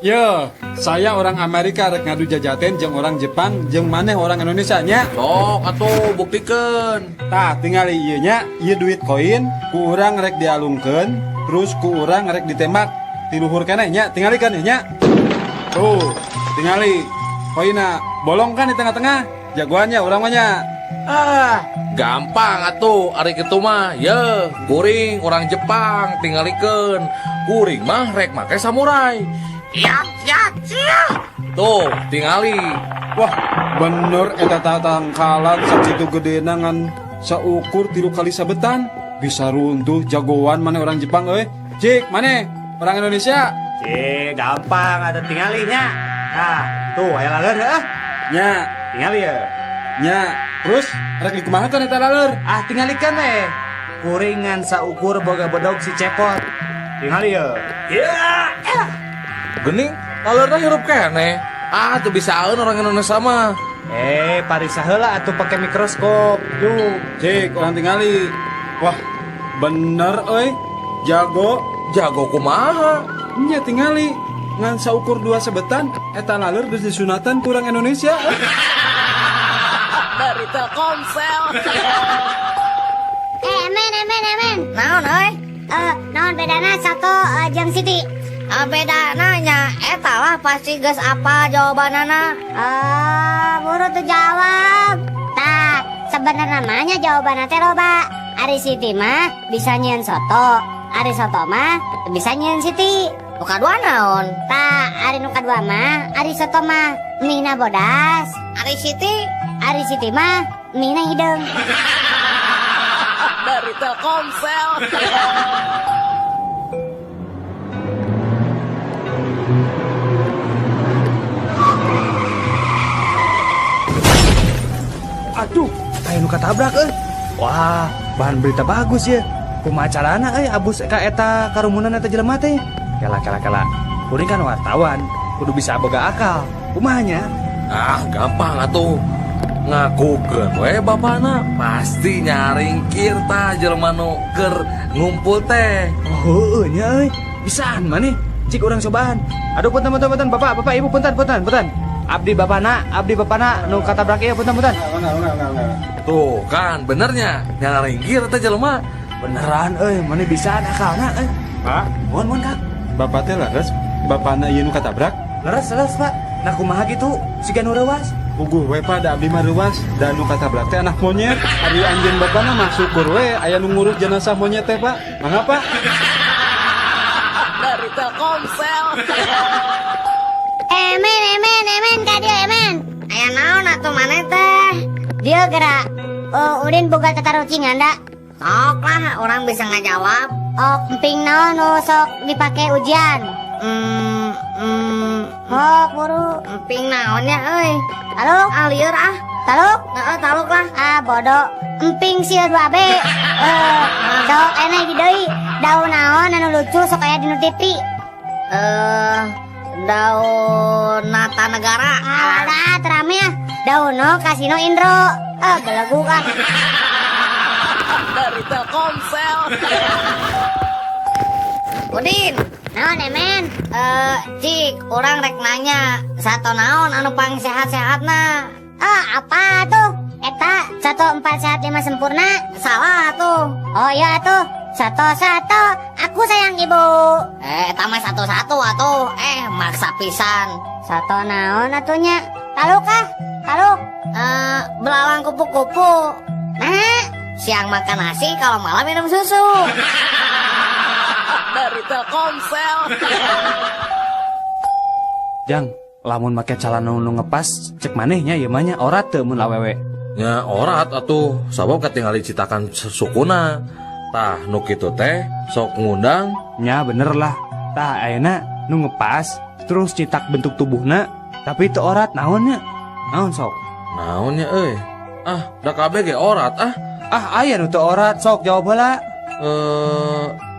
Yo, saya orang Amerika rek ngadu jajaten jeung orang Jepang jeung maneh orang Indonesia nya. Sok atuh buktikeun. Tah, tingali ieu nya, ieu duit koin ku urang rek dialungkeun, terus ku urang rek ditembak ti luhur keneh nya, tingalikeun nya. Tuh, tingali koinna bolong kan di tengah-tengah. Jagoannya urang mah nya. Ah, gampang atuh ari kitu mah. Ye, kuring orang Jepang tingalikeun. Kuring mah rek make samurai. Ya, ya, ya. Tuh, tingali. Wah, bener eta tatangkalan sakitu gedena ngan saukur 3 kali sabetan. Bisa runtuh jagoan mana orang Jepang euy. Cik, mana orang Indonesia? Cik, gampang ada tingalinya. Nah, tuh aya laleur heuh. Nya, tingali ya. Nya, terus rek dikumahakeun eta laleur? Ah, tingalikeun we. Kuringan saukur boga bedog si cepot. Tingali ya. Ya. Gening, laleurna hirup keneh. Ah, teu bisaeun orang Indonesia mah. Parisa heula atuh pake mikroskop. Yuk. Cik, orang tingali. Wah, bener euy. Jago. Jago kumaha? Nya tingali. Ngan saukur 2 sebetan, eta laleur geus disunatan ku urang Indonesia. Dari Telkomsel. Emen, emen, emen. Naon euy? Naon bedana sato jeung Siti? Beda nanya, eta lah pasti geus apa jawabanana. Buru tuh jawab. Tah, sebenarnya namanya jawabanna teh loba. Ari Siti mah bisa nyieun soto, ari soto mah bisa nyieun Siti. Nu kadua naon? Tah, ari nu kadua mah, ari soto mah mie-na bodas. Ari Siti? Ari Siti mah mie-na hideung. Dari Telkomsel. Aduh, aya nu katabrak euy. Wah, bahan berita bagus ya. Kumaha carana euy abus ka eta karumunan eta jelema teh? Kela kela kela. Kuring kan wartawan, kudu bisa boga akal. Kumaha nya? Ah, gampang atuh. Ngakukeun we bapana pasti nyaringkir tah jelema nu keur ngumpul teh. Oh, heueuh nya euy. Bisaan maneh. Cik urang cobaan. Aduh, punten punten punten, Bapak, Bapak, Ibu, punten punten punten. Abdi bapana nu katabrak ieu punten punten. Tuh kan benernya nyaringkir teh jelema. Beneran euy, maneh bisaan akalna euy. Pak, mohon mohon Kang. Bapak teh leres, bapana ieu nu katabrak? Leres leres Pak. Nah kumaha gitu? Siga nu reuas. Puguh we Pak, da abdi mah reuas, da nu katabrak teh anak monyet. Ari anjeun bapana mah syukur we aya nu ngurus jenazah monyet teh Pak. Mangga Pak. Dari Telkomsel. Emen, emen, emen, ka dieu emen. Aya naon atuh maneh teh? Dieu gerak. Oh, Udin boga tatarucingan da. Sok lah, orang bisa ngajawab. Oh, emping naon nu sok dipake ujian? Oh, buru. Emping naon ya euy? Taluk? Ah, lieur ah. Taluk? Heeh, taluk lah. Ah, bodoh. Emping sieun 2B. Sok enak di deui. Daun naon anu lucu sok aya di nu TV? Daun Nata Negara. Alah, terame ah. Daun no Kasino Indro. Ah, belegu ah. Dari Telkomsel. Udin. Naon, Emen? Cik, orang rek nanya, sato naon anu pang sehat-sehatna? Ah, apa tuh? Eta 1 4 sehat 5 sempurna. Salah tuh. Oh iya tuh. 1 1, aku sayang ibu. Eta mah 1 1 atuh. Maksa pisan. Sato naon atunya? Taluk ah? Taluk. Belalang kupu-kupu. Nah, siang makan nasi, kalau malam minum susu. Dari Telkomsel. Jang, lamun make calana nu ngepas, cek manehnya ieu mah nya orat teu mun awewe. Nya orat atuh, sabab katingali citakan sukuna. Tah nu kitu teh sok ngundang. Nya bener lah. Tah ayeuna nu ngepas terus citak bentuk tubuhna tapi teu orat naon nya? Naon sok? Naon nya euy? Ah, da kabeh ge orat ah. Ah, aya nu teu orat sok jawab heula.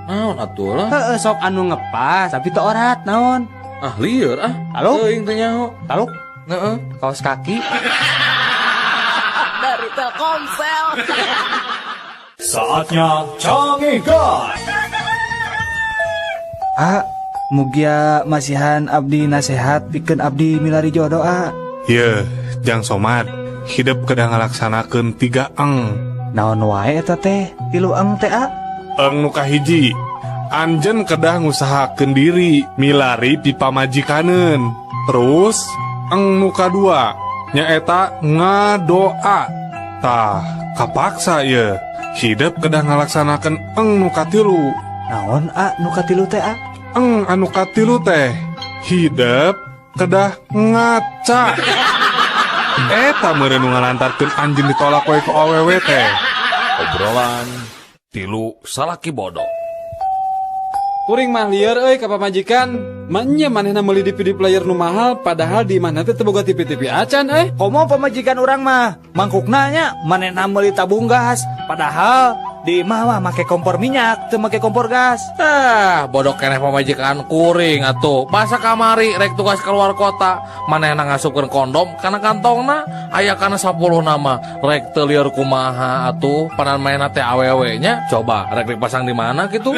Naon atuh lah? Heeh, sok anu ngepas tapi teu orat naon? Ah, lieur ah. Taluk? Teuing teh nyaho. Taluk? Heeh. Kaos kaki. Dari Telkomsel. Saatnya Canggih Guys. Ah, Mugia masihan abdi nasehat pikeun abdi milari jodoh a. Yeuh, Jang Somad, hidup kedah ngalaksanakeun 3 eng. Naon wae eta teh? 3 eng teh a? Eng nu kahiji, anjeun kedah ngusahakeun diri milari pipamajikaneun. Terus eng nu kadua nyaeta ngadoa. Tah, kapaksa ye. Hidup kedah ngalaksanakeun eng nu katilu. Naon a nu katilu teh a? Eng anu katilu teh hidup kedah ngaca. Eta meureun nu ngalantarkeun anjeun ditolak we ku awewe teh. Obrolan tilu salaki bodoh. Kuring mah lieur euy ka pamajikan. Manya manehna meuli DVD player nu mahal padahal di imahna teh teu boga TV-TV acan euy. Komo pamajikan urang mah mangkukna nya manehna meuli tabung gas padahal di imah mah make kompor minyak teu make kompor gas. Tah, bodoh keneh pamajikan kuring atuh. Masa kamari rek tugas keluar kota manehna ngasupkeun kondom kana kantongna aya kana 10 nama rek teu lieur kumaha atuh panan manehna teh awewe nya coba rek dipasang di mana kitu.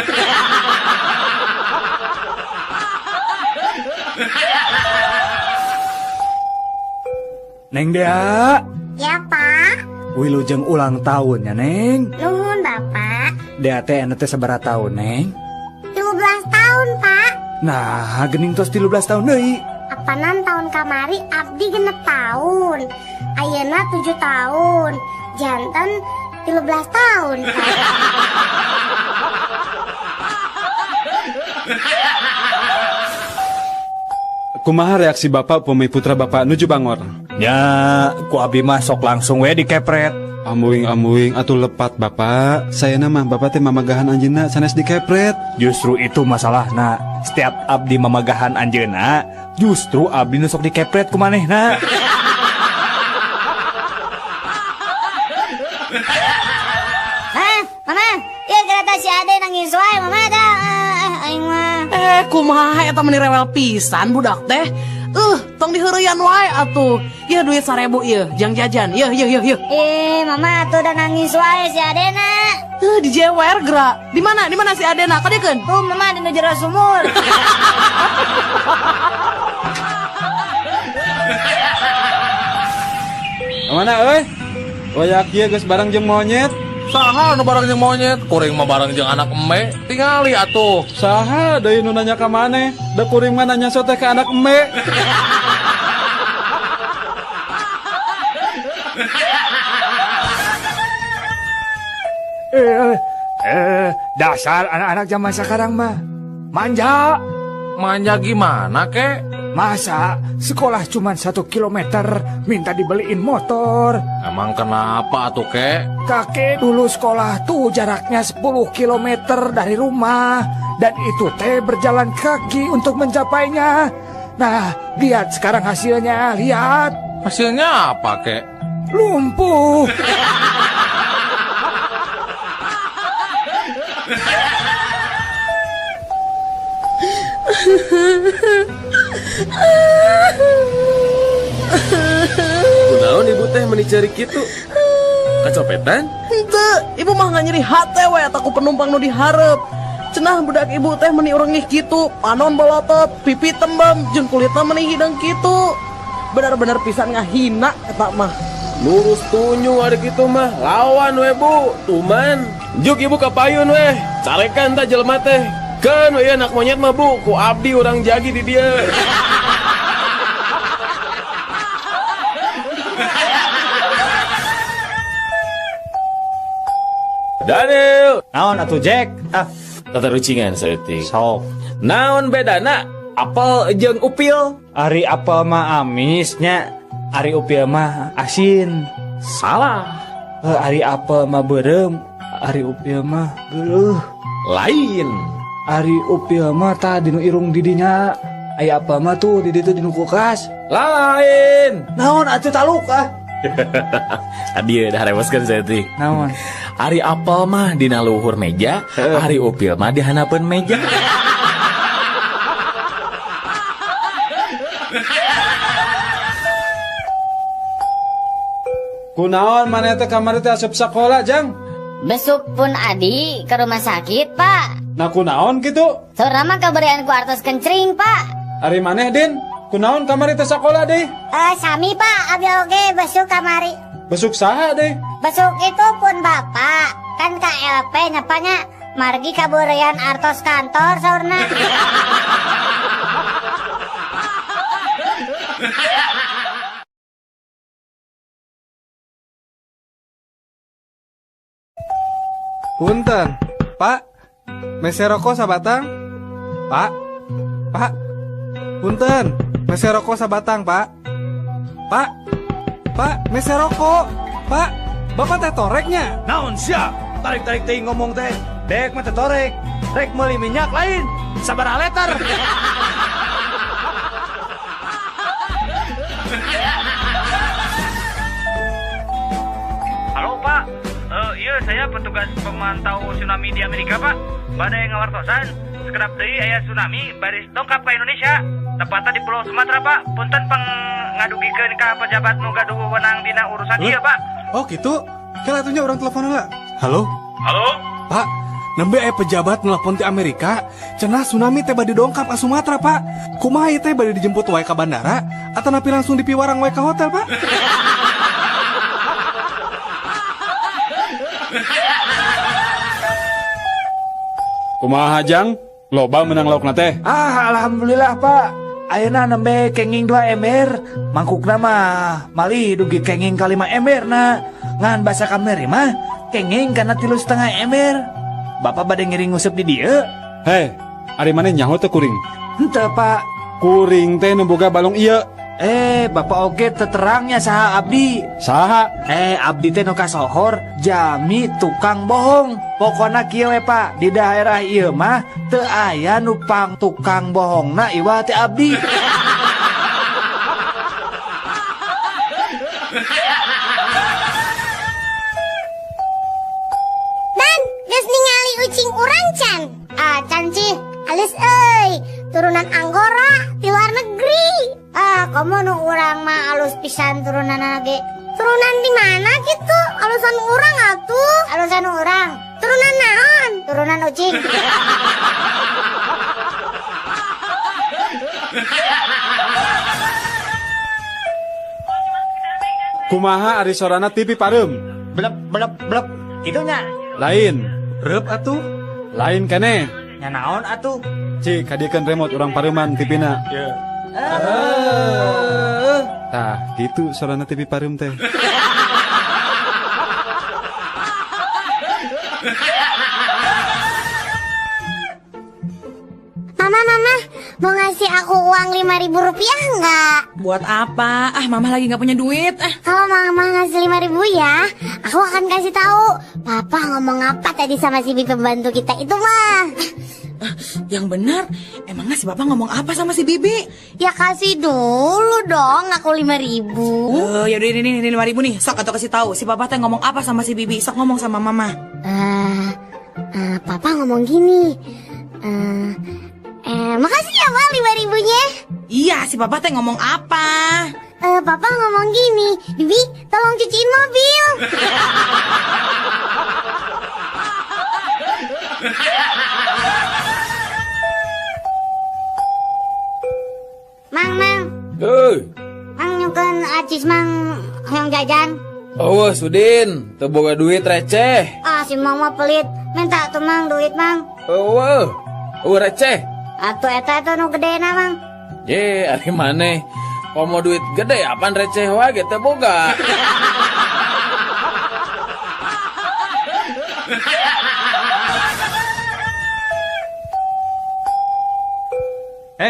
Neng Dea. Ya, Pak. Wilujeng ulang tahun ya, Neng. Nuhun, Bapak. Dea teh anu teh sabaraha tahun, Neng? 13 tahun, Pak. Nah, gening tos 13 tahun deui. Apanan tahun kamari abdi 6 tahun. Ayeuna 7 tahun. Janten 13 tahun, Pak. Kumaha reaksi bapak upami putra bapak nuju bangor? Ya, ku abi mah sok langsung we dikepret. Amuing-amuing atuh lepat bapak. Sayana mah bapak teh mamagahan anjeunna sanes dikepret. Justru itu masalahna. Setiap abdi mamagahan anjeunna, justru abdi nu sok dikepret ku manehna. Hah, mama, ieu kereta si Ade nangis wae mama dah. Aing mah. Kumaha eta meni rewel pisan budak teh. Tong diheureyan wae atuh. Ieu duit 1000 ieu, jang jajan. Yeuh yeuh yeuh yeuh. Mama atuh udah nangis wae si Adena. Dijewer gerak. Di mana? Di mana si Adena? Kadiekeun? Tuh mama di nu jero sumur. Mana euy? Wayak ieu geus bareng jeung monyet. Saha nu bareng jeung monyet? Kuring mah bareng jeung anak eme. Tingali atuh. Saha deui nu nanya ka maneh? Da kuring mah nanya soteh ka anak eme. Dasar anak-anak zaman sekarang mah manja. Manja gimana kek? Masa sekolah cuma 1 kilometer minta dibeliin motor? Emang kenapa tuh kek? Kakek dulu sekolah tuh jaraknya 10 kilometer dari rumah. Dan itu teh berjalan kaki untuk mencapainya. Nah, lihat sekarang hasilnya, lihat. Hasilnya apa kek? Lumpuh. Kunaon ibu teh meni cari kitu? Kacopetan? Henteu, ibu mah nggak nyeri hate we eta ku penumpang nu dihareup. Cenah budak ibu teh meni urengih kitu, panon bolotot, pipi tembem, jeung kulitna meni hideung kitu. Benar-benar pisan ngahina eta mah. Lurus tunjung ari kitu mah, lawan we bu, tuman. Juk ibu ka payun we, carekan tah jelema teh. Keun we anak monyet mah bu, ku abdi urang jagi di dieu. Daniel. Naon atuh Jack? Ah, tatarucingan saeutik. Sok. Naon bedana apel jeung upil? Ari apel mah amisnya, ari upil mah asin. Salah. Ari apel mah beureum, ari upil mah geuleuh. Lain. Ari upil mah tah dinu irung didinya. Ari apel mah tuh di ditu dinu kulkas. Lain. Naon atuh taluk ah. Tadi udah reweskeun saeutik. Naon? Ari apel mah dina luhur meja, ari upil mah di handapeun meja. Kunaon maneh teh kamari teh asup sakola, Jang? Besuk pun adi ke rumah sakit, Pak. Nah kunaon kitu? Saurna mah kaberian ku artos kencring, Pak. Ari maneh, Din? Kunaon kamari teh sakola deh? Sami, Pak, abi oge besuk kamari. Besuk saha deh? Besuk itu pun Bapak. Kan KLP nyapanya margi kaburean artos kantor saurna. Punten, Pak. Mese rokok sabatang? Pak. Pak. Punten, mese rokok sabatang, Pak. Pak. Pak, mese rokok. Pak, Bapak teh toreknya. Naon sia? Tarik-tarik teh ngomong teh. Dek mah teh torek. Rek meuli minyak lain. Sabaraha liter. Halo, Pak. Iya, saya petugas pemantau tsunami di Amerika, Pak. Badai ngawartosan, sekedap deui aya tsunami baris dongkap ka Indonesia. Tepatnya di Pulau Sumatera, Pak. Punten pang ngadugikeun ka pejabat nu gaduh wewenang dina urusan ieu, Pak. Oh, gitu. Kela atunya urang telepon heula. Halo? Halo? Pak, nembe aya pejabat nelpon ti Amerika, cenah tsunami teh bade dongkap ka Sumatera, Pak. Kumaha ieu teh bade dijemput wae ka bandara atanapi langsung dipiwarang wae ka hotel, Pak? Kumaha Jang? Loba menang laukna teh. Ah, alhamdulillah, Pak. Ayeuna nembe kenging 2 ember, mangkukna mah malih dugi kenging ka 5 ember na. Ngan basa kamari mah kenging kana 3,5 ember. Bapak bade ngiring nguseup di dieu. Hei, ari maneh nyaho teh kuring? Henteu, Pak. Kuring teh nu boga balong ieu. Bapak oge teterangnya saha abdi. Saha? Abdi teh nu kasohor jami tukang bohong. Pokona kieu we, Pak, di daerah ieu mah teu aya nu pang tukang bohongna iwal teh abdi. Dan geus ningali ucing urang can. Ah, can cih, alus euy, turunan Anggora ti luar negeri. Ah, komo nu urang mah alus pisan turunanna ge. Turunan di mana gitu? Alusan urang atuh. Alusan urang. Turunan naon? Turunan ucing. Kumaha ari sorana TV pareum? Blep blep blep. Kitu nya. Lain. Reup atuh. Lain keneh. Nya naon atuh? Cik, kadiekeun remote urang pareuman TV-na. Ye. Tah, gitu sorana TV pareum teh. Mama, mama, mau ngasih aku uang 5.000 rupiah nggak? Buat apa? Ah, mama lagi nggak punya duit. Ah. Kalau mama ngasih 5.000 ya, aku akan kasih tahu. Papa ngomong apa tadi sama si bibi pembantu kita itu mah? Yang benar, emangnya si Bapak ngomong apa sama si Bibi? Ya kasih dulu dong, aku 5.000. Ya udah ini 5.000 nih. Sok atau kasih tahu si Papa teh ngomong apa sama si Bibi. Sok ngomong sama Mama. Papa ngomong gini. Makasih ya, Ma, 5.000-nya. Iya, si Papa teh ngomong apa? Papa ngomong gini, Bibi, tolong cuciin mobil. Mang, mang. Mang nyungkeun acis mang hoyong jajan. Oh, Sudin, teu boga duit receh. Ah, si Mang mah pelit. Minta tuh Mang duit, Mang. Eueuh. Eueuh receh. Atuh eta eta nu gedena, Mang. Ye, ari maneh. Komo duit gede apaan receh wae ge teu boga.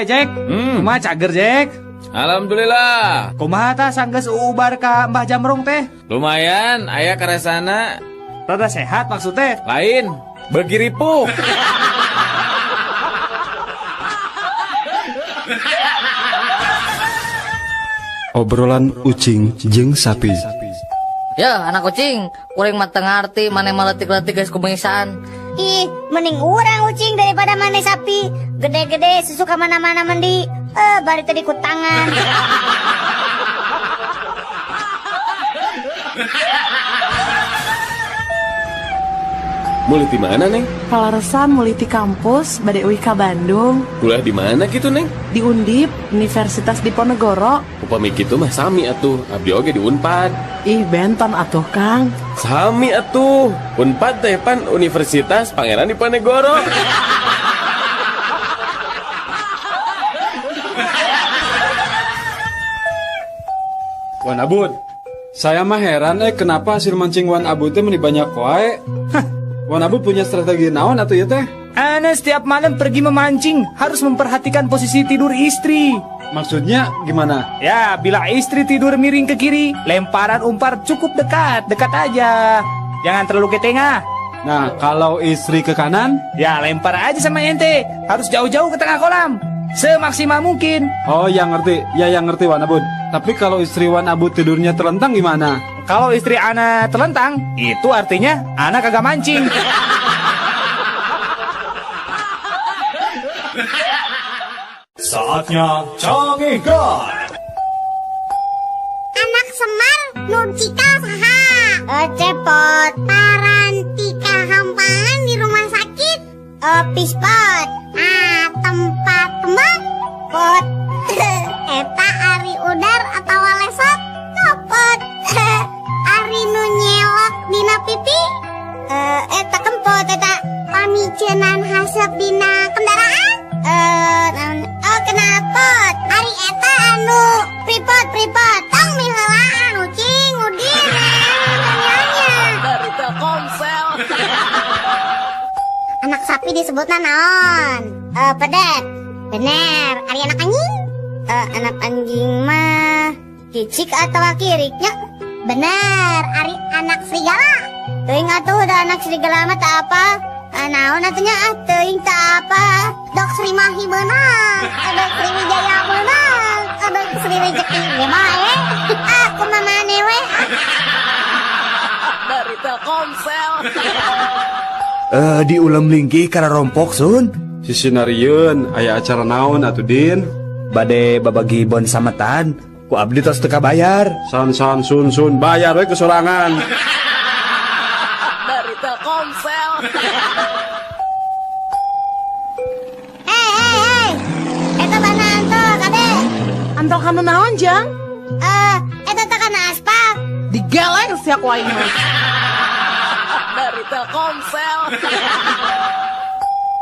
Jack, kumaha cager Jack? Alhamdulillah. Kumaha tah sanggeus uubar ka Mbah Jamrong teh? Lumayan, aya karesana. Rada sehat maksudnya? Lain, beuki ripuh. Obrolan ucing jeung sapi. Ya, anak kucing, kuring mah teu ngarti maneh mah leutik-leutik geus kubengisaan. Ih, mending urang ucing daripada maneh sapi. Gede-gede susu ka mana-mana mandi. Bari tadi ku tangan. Mulih di mana, Neng? Palaresan mulih ti kampus bade uih ka Bandung. Kuliah di mana gitu, Neng? Di Undip, Universitas Diponegoro. Upami kitu mah sami atuh, abdi oge di Unpad. Ih, benten atuh, Kang. Sami atuh. Unpad teh pan Universitas Pangeran Diponegoro. Wan Abud, saya mah heran kenapa hasil mancing Wan Abud teh meni banyak wae. Hah, Wan Abud punya strategi naon atuh ieu teh? Ana setiap malam pergi memancing harus memperhatikan posisi tidur istri. Maksudnya gimana? Ya, bila istri tidur miring ke kiri, lemparan umpan cukup dekat, dekat aja. Jangan terlalu ke tengah. Nah, kalau istri ke kanan? Ya, lempar aja sama ente. Harus jauh-jauh ke tengah kolam. Semaksimal mungkin. Oh, yang ngerti. Ya, yang ngerti Wan Abud. Tapi kalau istri Wan Abud tidurnya telentang gimana? Kalau istri ana telentang, itu artinya ana kagak mancing. Saatnya Canggihkan. Anak Semar nu cikal saha? Cepot. Parantika hampangan di rumah sakit. Pispot. Ah, tempat tembak. Pot. Eta ari udar atau lesot. Copot. Ari nu nyelok dina pipi. Eta kempot eta. Pamicenan hasep dina kendaraan. Oh kenapot. Ari eta anu pripot pripot. Tong miheulaan ucing udin. Dari Telkomsel. Anak sapi disebutna naon? Pedet. Bener. Ari anak anjing? Anak anjing mah kicik atau kiriknya? Bener. Ari anak serigala. Teuing atuh da anak serigala mah tak apa. Naon atunya ah teuing tak apa. Dok Sri Mahi meunang. Dok Sri Wijaya meunang. Dok Sri Rejeki ge bae. Ah kumaha maneh we. Dari Telkomsel. Di ulem lingkih kana rompok sun. Sisinarieun aya acara naon atuh Din? Bade babagi bon sametan, ku abdi tos teu kabayar. San san sun sun bayar we kesorangan. Dari Telkomsel. Hei hei hei. Eta bana antol kade. Antol kana naon, Jang? Eta teh kana aspal. Digeleng sia ku aing. Dari Telkomsel.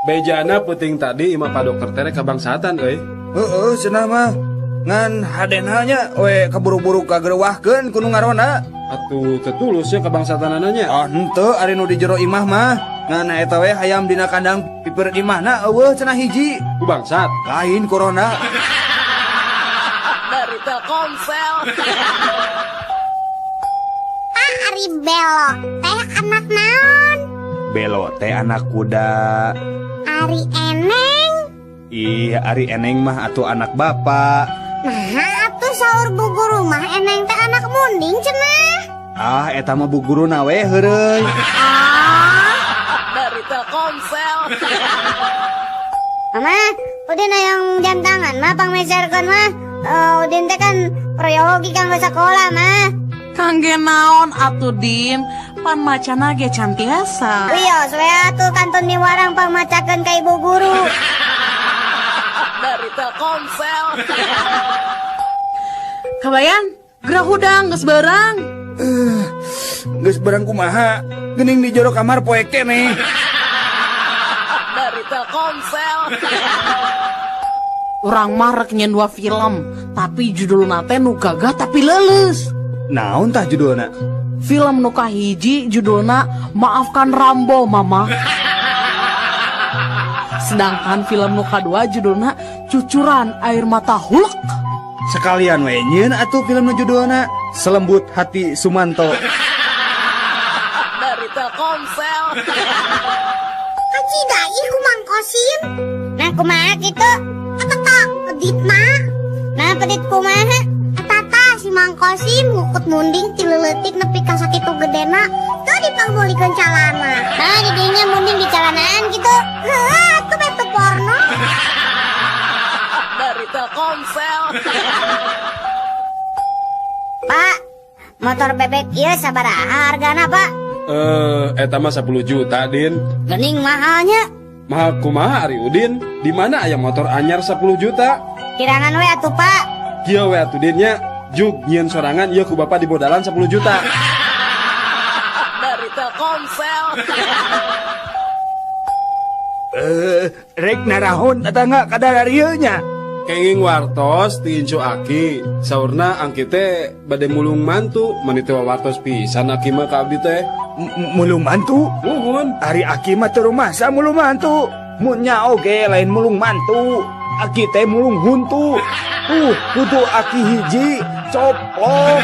Bejana puting tadi imah Pak Dokter tere kabangsatan euy. Heeh, cenah mah. Ngan hadena nya we kaburu-buru kagerewahkeun ku nu ngarona. Atuh teu tulus nya kabangsatanana nya. Ah henteu ari nu di jero imah mah. Ngan eta we hayam dina kandang piper imahna eueuh cenah hiji. Ku bangsat. Lain corona. Dari Telkomsel. Ah ari Belo teh anak naon? Belo teh anak kuda. Ari Eneng? Ih, ari Eneng mah atuh anak bapak. Nah, atuh saur bu guru mah Eneng teh anak munding cenah. Ah, eta mah bu guruna we heureuy. Ah, dari Telkomsel. Mama, Udin hayang jam tangan mah pangmeserkeun mah. Udin teh kan proyologi kanggo sakola mah. Kangge naon atuh Din? Pan macana ge can tiasa. Wios we atuh kantun miwarang pangmacakeun ka ibu guru. Dari Telkomsel. Kabayan, gerah hudang geus barang. Geus barang kumaha? Geuning di jero kamar poe keneh. Dari Telkomsel. Urang mah rek nyen dua film, tapi judulna teh nu gagah tapi leuleus. Naon tah judulna? Film nu kahiji judulna Maafkan Rambo Mama. Sedangkan film nu kadua judulna Cucuran Air Mata Hulk. Sekalian we nyieun atuh film nu judulna Selembut Hati Sumanto. Dari Telkomsel. Kacida ieu ku Mang Kosim. Nah kumaha kitu? Eta tah peditna. Nah pedit kumaha? Eta tah si Mang Kosim ngukut munding ti leuletik nepi ka sakitu gedena teu dipangbolikeun calana. Nah didinya munding di calanaan kitu. Heuh atuh beto porno. Dari Telkomsel. Pak, motor bebek ieu sabaraha hargana, Pak? Eta mah 10 juta, Din. Gening mahalnya. Mahal kumaha ari Udin? Di mana aya motor anyar 10 juta? Kirangan we atuh, Pak. Kieu we atuh Din nya. Jug nyieun sorangan ieu ku bapak dibodalan 10 juta. Dari Telkomsel. Rek narahon tetangga kadar ieu nya. Kenging wartos ti incu aki. Saurna angki teh bade mulung mantu, mani teh wartos pisan aki mah ka abdi teh. Mulung mantu? Muhun. Ari aki mah teu rumasa mulung mantu. Mun nya oge lain mulung mantu. Aki teh mulung huntu. Kudu aki hiji coplok.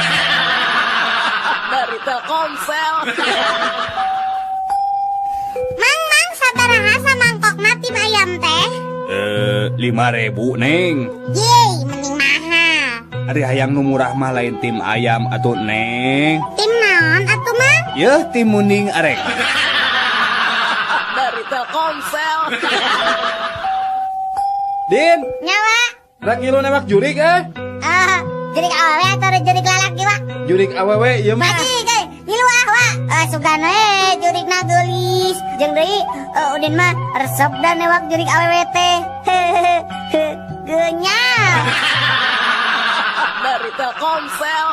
Dari Telkomsel. Mang, mang, sabaraha samangkokna tim ayam teh? 5.000, Neng. Yeay, mending mahal. Ari hayang nu murah mah lain tim ayam atuh, Neng. Tim naon atuh, Mang? Yeuh, tim muning arek. Dari Telkomsel. Din. Nyawa. Rek ngilu nembak jurik eh? Jurik awewe atau jurik lalaki, Wak? Jurik awewe ieu mah. Pagi, ngilu ah, Wak. Sugan we jurikna geulis. Jeung deui Udin mah resep dan newak jurik awewe teh. Genyal. Dari Telkomsel.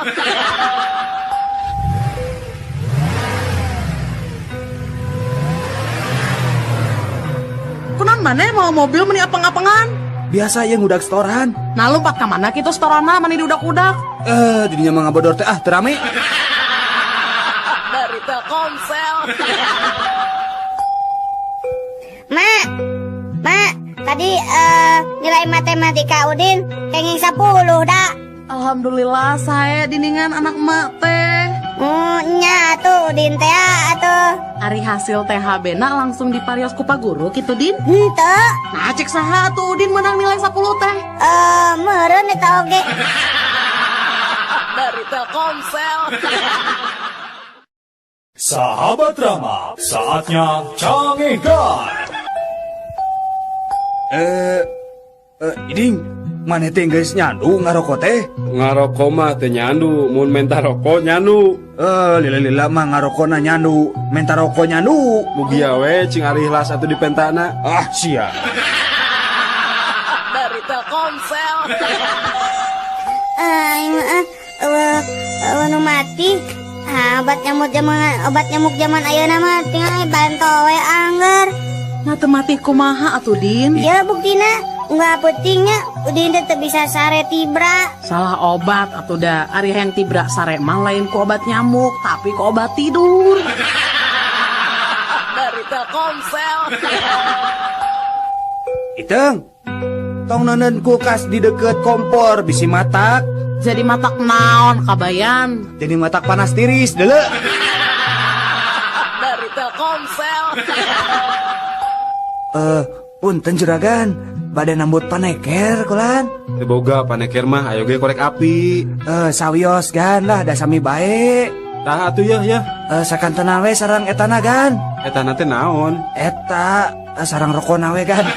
Kunaon maneh mau mobil meni apeng-apengan? Biasa ya ngudak setoran. Nah lompat ka mana kitu setorana mani diudak-udak? Didinya mah ngabodor teh ah teu rame. Dari Telkomsel. Mak, mak, tadi nilai matematika Udin kenging 10 dah. Alhamdulillah saya diningan anak mak teh. Nya atuh Udin teh atuh. Ari hasil THB na langsung diparios ku Pak Guru kitu Din. Henteu. Nah cek saha atuh Udin menang nilai 10 teh. Meureun eta oge. Dari Telkomsel. Sahabat Rama, saatnya Cangehgar. Iding, maneh teh geus nyandu ngaroko teh? Ngaroko mah teh nyandu, mun menta roko nyandu. Lila-lila mah ngarokona nyandu, menta roko nyandu. Mugia we cing ari ikhlas atuh dipentana. Ah, sia. Dari Telkomsel. Nu mati. Obat nyamuk zaman ayeuna mah tinggal banto we angger. Nah teu mati kumaha atuh Din? Ya buktina nggak pentingnya Udin tetep bisa sare tibra. Salah obat atuh da. Ari hayang tibra sare mah lain ku obat nyamuk tapi ku obat tidur. Dari Telkomsel. Iteng, tong neuneun kulkas di deket kompor bisi matak. Jadi matak naon kabayan? Jadi matak panas tiris deuleu. Dari Telkomsel. Punten juragan, bade nambut paneker kulan. Teu boga paneker mah ayo ge korek api. Sawios gan lah da sami bae. Tah atuh yeuh yeuh. Sakantena we sareng etana gan. Etana teh naon? Eta sareng rokona we gan.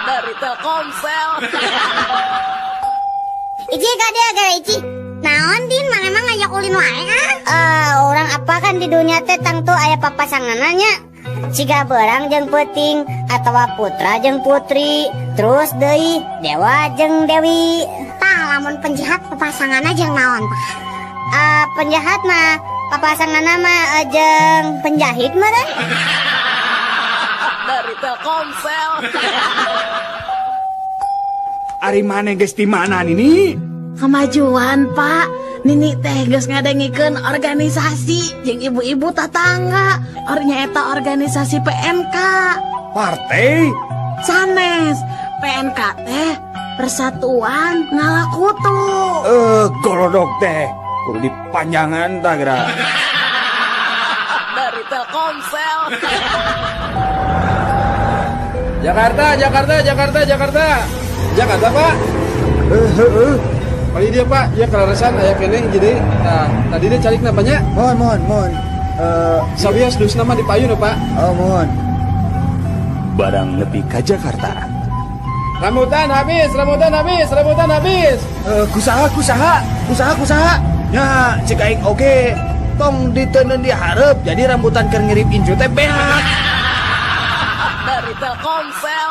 Dari Telkomsel. Ici ka dia gara Ici. Naon Din, mana emang ngajak ulin wae ah? Orang apa kan di dunia teh tangtu aya papasanganna. Siga berang jeung peuting atawa putra jeung putri, terus deui dewa jeung dewi. Tah lamun penjahat papasanganna jeung naon tah? Penjahat mah papasanganna mah jeung penjahit mah teh. Dari Telkomsel. Ari maneh geus di mana Nini? Kemajuan, Pak. Nini teh geus ngadengikeun organisasi jeung ibu-ibu tetangga. Ornya eta organisasi PNK. Partai? Sanes. PNK teh Persatuan Ngalakutu. Golodog teh. Kudu dipanjangan tah geura. Dari Telkomsel. Jakarta, Jakarta, Jakarta, Jakarta. Jakarta, Pak. Oh iya dia Pak, ya kaleresan aya keneh jadi. Nah, tadi dia cari kenapanya? Mohon, mohon. Sabios dus nama di payun Pak. Oh, mohon. Barang nepi ka Jakarta. Rambutan habis, rambutan habis, rambutan habis. Kusaha. Nya, cek aing oge. Tong diteundeun di hareup jadi rambutan keur ngirip incu teh beak. Dari Telkomsel.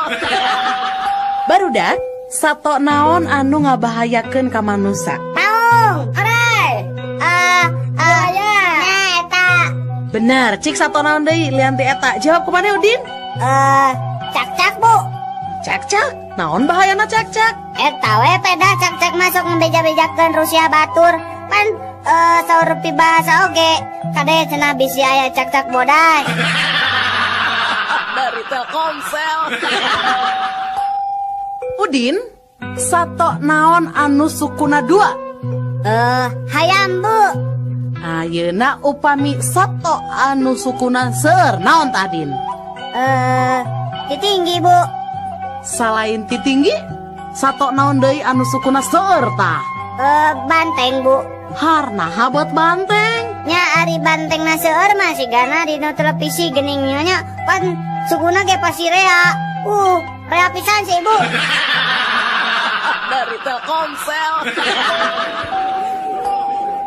Barudak, sato naon anu ngabahayakeun ka manusa? Taung, orai. Ya. Nah, eta. Bener, cik sato naon deui lian ti eta? Jawab kumaha Udin? Cakcak, Bu. Cakcak? Naon bahayana cakcak? Eta we peda cakcak masuk ngebeja-bejakeun Rusia batur. Pan saur pibahasa oge. Kade cenah bisi aya cakcak boday. Dari Telkomsel. Udin, sato naon anu sukuna dua? Hayam, Bu. Ayeuna upami sato anu sukuna seueur naon tah, Din? Titinggi, Bu. Salain titinggi, sato naon deui anu sukuna seueur tah? Banteng, Bu. Harnaha buat banteng? Nya ari banteng na seueur mah sigana dina televisi geuning nya pan sukuna ge pasti rea. Rea pisan sih, Bu. Dari Telkomsel.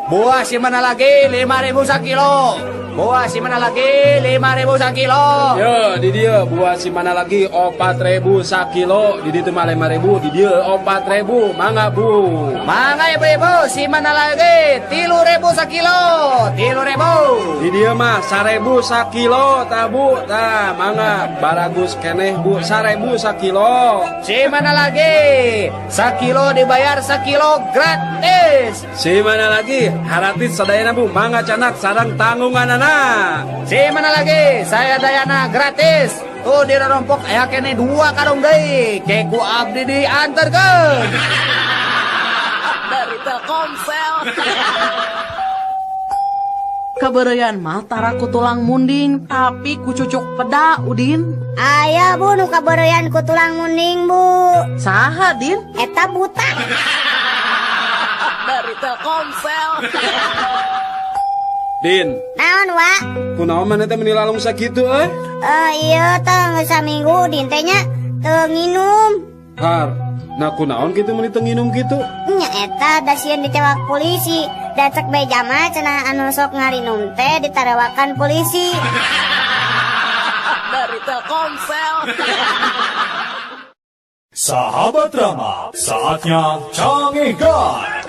Buah si mana lagi 5.000 sakilo. Buah si mana lagi 5.000 sakilo. Yo, di dia buah si mana lagi 4.000 sakilo. Di ditu mah 5.000, di dia 4.000. Mangga, Bu. Mangga ibu-ibu, si mana lagi 3.000 sakilo. 3.000. Di dia mah 1.000 sakilo tah, Bu. Tah, mangga baragus keneh, Bu. 1.000 sakilo. Si mana lagi? Sakilo dibayar sakilo gratis. Si mana lagi? Haratis sadayana, Bu. Mangga canak sarang tanggunganana. Si mana lagi? Saya dayana gratis. Tuh di rompok aya kene 2 karung deui. Ke ku abdi diantarkeun. Dari Telkomsel. Kabeureuyan mah tara ku tulang munding tapi ku cucuk peda, Udin. Aya, Bu, nu kabeureuyan ku tulang munding, Bu. Saha, Din? Eta buta. Dari Telkomsel. Din. Naon, Wa? Kunaon maneh teh meuni lalung sakitu euy? Ieu teh geus saminggu Din teh nya teu nginum. Har, nah kunaon kitu meuni teu nginum kitu? Nya eta da sieun ditewak polisi. Da cek beja mah cenah anu sok ngarinum teh ditarewakan polisi. Dari Telkomsel. Sahabat Rama, saatnya Cangehgar.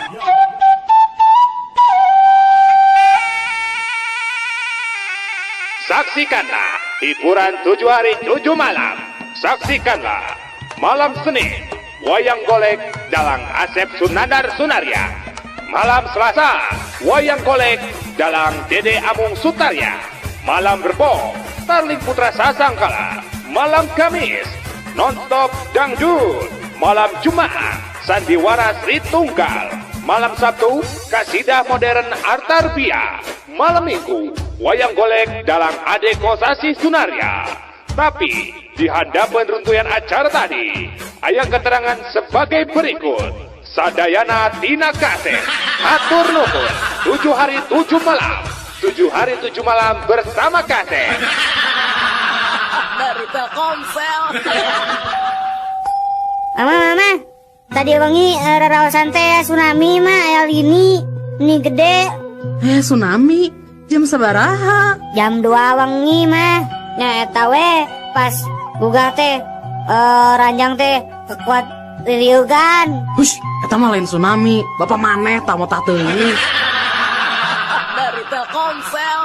Saksikanlah hiburan 7 hari 7 malam. Saksikanlah malam Senin wayang golek dalang Asep Sunandar Sunarya. Malam Selasa wayang golek dalang Dede Amung Sutarya. Malam Rebo Starling Putra Sasangkala. Malam Kamis nonstop dangdut. Malam Jumat Sandiwara Sri Tunggal. Malam Sabtu Kasidah Modern Artarbia. Malam Minggu wayang golek dalang Ade Kosasi Sunarya. Tapi di hadapan runtuyan acara tadi, aya keterangan sebagai berikut. Sadayana Tina Kaset, hatur nuhun, 7 hari 7 malam, 7 hari 7 malam bersama Kaset. Dari Telkomsel. Mama, mama, tadi wengi raraosan teh tsunami mah aya lini, ini gede. Tsunami? Jam sabaraha? Jam 2 wengi mah. Nya eta we pas gugah teh ranjang teh kekuat liliugan. Hush, eta mah lain tsunami. Bapak maneh tah motah teuing. Dari Telkomsel.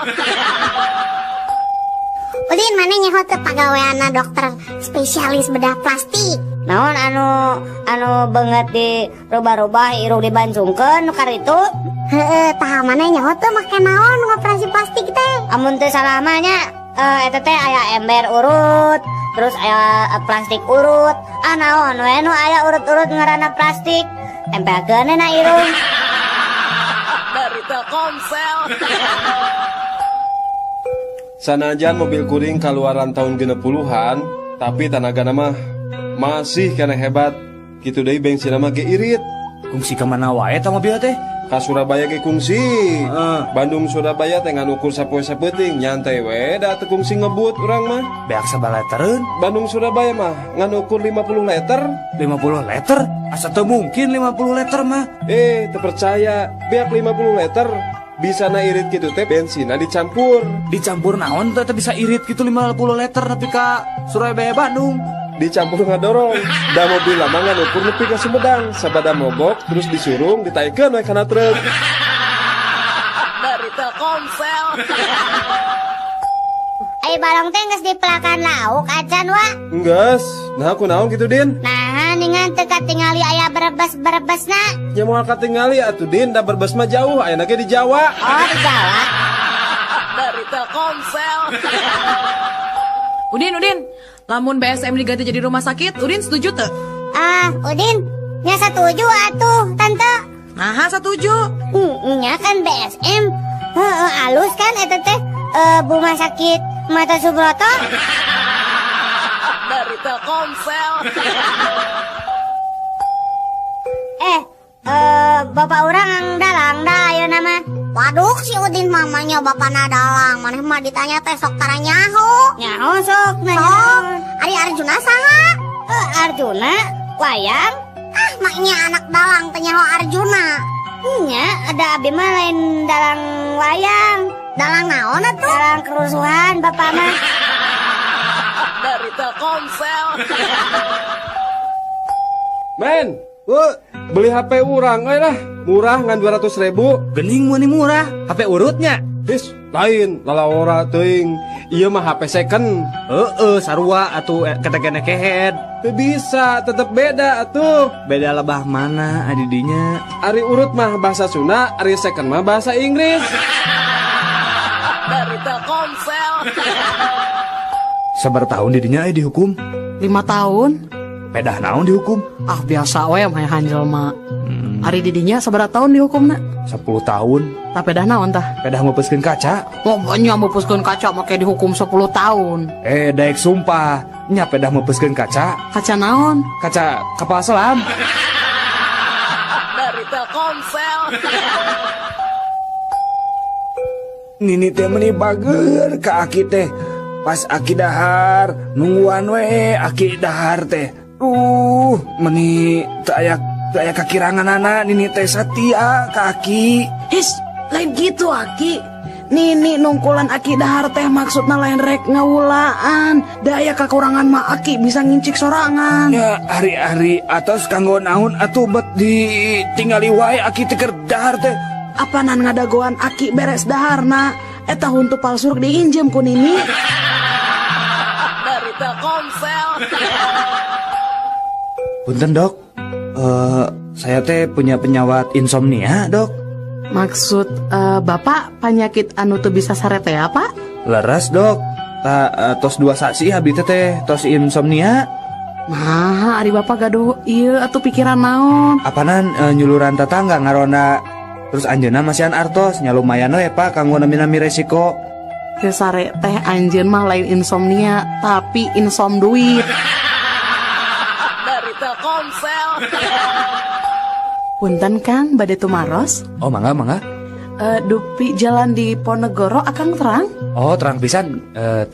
Udin maneh nyaho teu pagaweanna dokter spesialis bedah plastik. Naon anu beungeut di rubah-rubah irung dibancungkeun nu karitu? Heeh, tah maneh nyaho teu make naon ngoperasi plastik teh? Amun teu salah mah nya eta teh aya ember urut, terus aya plastik urut. Ah naon we nu aya urut-urut ngaranna plastik. Tempelkeun na irung. Dari Telkomsel. Sanajan mobil kuring kaluaran tahun 60-an, tapi tanagana mah masih kena hebat. Kitu deui bensin mah ge irit. Kungsi ka mana wae ta mobil teh? Ka Surabaya ge kungsi. Bandung Surabaya teh ngan ukur sapoe sapeuting, nyantai we da teu kungsi ngebut urang mah. Beak sabaraha litereun? Bandung Surabaya mah ngan ukur 50 liter. 50 liter? Asa teu mungkin 50 liter mah. Teu percaya, beak 50 liter. Bisa na irit gitu teh bensinna dicampur. Dicampur naon teh bisa irit gitu 50 liter nepi ka Surabaya Bandung. Dicampur ngadorong. Da mobil lama nganukur nepi ka Sumedang, sabada mogok terus disurung ditaikeun we kana truk. Dari Telkomsel. Ai balong teh geus dipelakan lauk acan wa. Enggeus. Nah aku naon kitu Din? Nah ningan teu katingali aya berebes-berebesna. Ya moal katingali atuh Din, da Brebes mah jauh, ayeuna ge di Jawa. Oh, di Jawa. Dari Telkomsel. Udin, Udin, lamun BSM diganti jadi rumah sakit, Udin setuju teu? Ah, Udin, nya setuju atuh, Tante. Nah, setuju. Nya kan BSM. Heeh, alus kan eta teh rumah sakit Mata Subroto. Dari Telkomsel. Bapak urang dalang dah ayeuna mah. Waduh si Udin mamanya bapana dalang. Maneh mah ditanya teh sok tara nyaho. Nyaho sok nanya. Sok. Ari Arjuna saha? Arjuna wayang. Ah maknya anak dalang teh nyaho Arjuna. Nya ada abi mah lain dalang wayang. Dalang naon atuh? Dalang kerusuhan bapak mah. Dari Telkomsel. Men, beli HP urang euy lah. Murah ngan 200.000. Gening mun murah, HP urutnya. His, lain lalawora teuing. Ieu mah HP second. Heeh, sarua atuh ketekene kehead. Teu bisa, tetep beda atuh. Beda lebah mana adidinya? Ari urut mah bahasa Sunda, ari second mah bahasa Inggris. Dari Telkomsel. Sabar tahun didinya dihukum? 5 tahun. Pedah naon dihukum? Ah biasa we mah jelema. Ari didinya sabaraha tahun dihukumna? 10 tahun. Tah pedah naon tah? Pedah meupeuskeun kaca. Pokoknya meupeuskeun kaca make dihukum 10 tahun. Daek sumpah, nya pedah meupeuskeun kaca. Kaca naon? Kaca kapal selam. Dari Telkomsel. Nini teh meni bager ka aki teh. Pas aki dahar, nungguan we aki dahar teh. Meni teu aya kakiranganana nini teh satia ka aki. His, lain gitu aki. Nini nungkulan aki dahar teh maksudna lain rek ngawulaan. Da aya kakurangan mah aki bisa ngincik sorangan. Ya ari-ari atos kanggo naon atuh bet ditinggali wae aki teh keur dahar teh. Apanan ngadagoan aki beres daharna. Eta huntu palsu diinjem ku nini. Dari Telkomsel. Punten dok, saya teh punya penyawat insomnia dok. Maksud bapak penyakit anu teu bisa sare teh apa? Leres dok, tos 2 saksi abdi teh tos insomnia. Nah, ari bapak gaduh ieu atuh pikiran naon? Apanan nyuluran tetangga ngaronda. Terus anjeunna masihan artos, nya lumayan we Pak kanggo nami-nami resiko. Teu sare teh anjeun mah lain insomnia, tapi insom duit. Dari Telkomsel. Punten Kang, bade tumaros? Oh, mangga mangga. Dupi jalan di Ponegoro akang terang? Oh, terang pisan.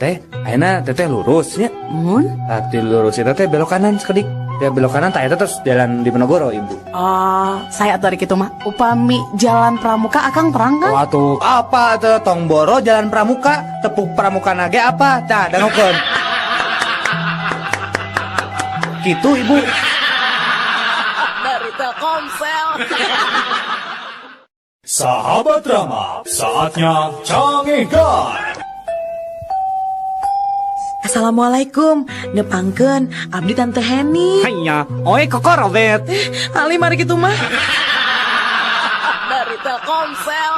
Teh, ayeuna teteh lurus nya. Mun? Tadi lurus eta teh belok kanan sekedik. Ya belok kanan tak eta terus jalan di Ponegoro ibu. Oh, saya atuh kitu mah. Upami jalan Pramuka akang terang kan? Oh, atuh apa teh tong boro jalan Pramuka, tepuk Pramuka nage apa? Tah dangukeun. Kitu ibu. Dari Telkomsel. Sahabat Rama, saatnya Cangehgar. Assalamualaikum, nepangkeun abdi Tante Heni. Hanya, oi koko Robert. Ali mari kitu mah. Dari Telkomsel.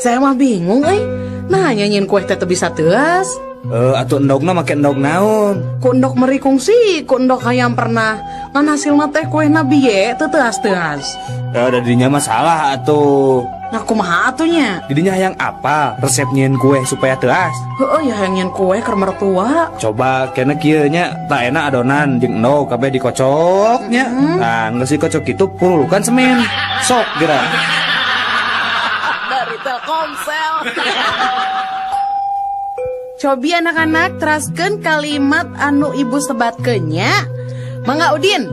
Saya mah bingung euy. Nah, nyanyiin kue teh teu bisa teuas. Atuh endogna make endog naon? Ku endog meri kungsi, ku endog hayam pernah. Ngan hasilna teh kuehna biye teu teuas-teuas. Ya dadinya masalah atuh. Nah kumaha atuh nya? Didinya hayang apa resep nyieun kue supaya teuas? Heueuh ya hayang nyieun kue keur mertua. Coba kena kieu nya, tak enak adonan jeung endog kabeh dikocok nya. Nah, geus dikocok kitu purulukan semen. Sok geura. Dari Telkomsel. Cobi anak-anak teraskeun kalimat anu ibu sebatkeun nya. Mangga Udin.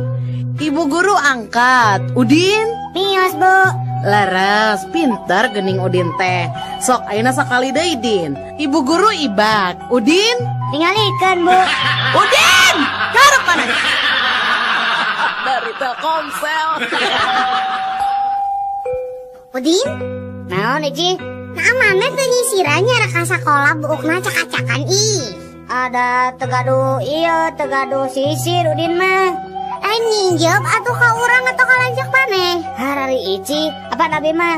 Ibu guru angkat. Udin? Mios, Bu. Leres, pinter gening Udin teh. Sok ayeuna sakali deui Din. Ibu guru ibak. Udin tingalikeun, Bu. Udin, karep mana? Dari Telkomsel. Udin, naon Ici? Nah, mana teu nyisirannya rek sakola buukna cak-cakan ih. Ada tegaduh iya, tegaduh sisir Udin mah. Lain nginjep atuh ka urang atau ka lanceuk maneh? Harari Ici, apa abi mah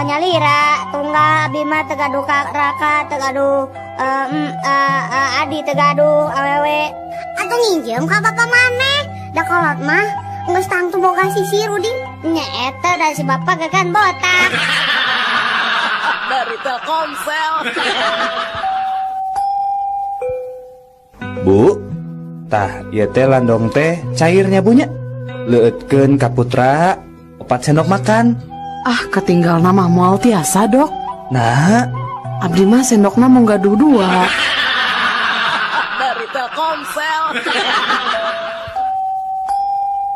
nyalira tunggal abi mah tegaduh ka raka tegaduh adi tegaduh awewe. Atuh nginjem ka bapak maneh? Da kolot mah geus tangtu boga sisir Udin. Nya eta da si bapak gegan botak. Dari Telkomsel. Bu, tah ieu teh landong teh cairnya bunya. Leueutkeun ka putra 4 sendok makan. Ah, ketinggal nama moal tiasa, Dok. Nah, abdi mah sendokna mung gaduh 2. Dari Telkomsel.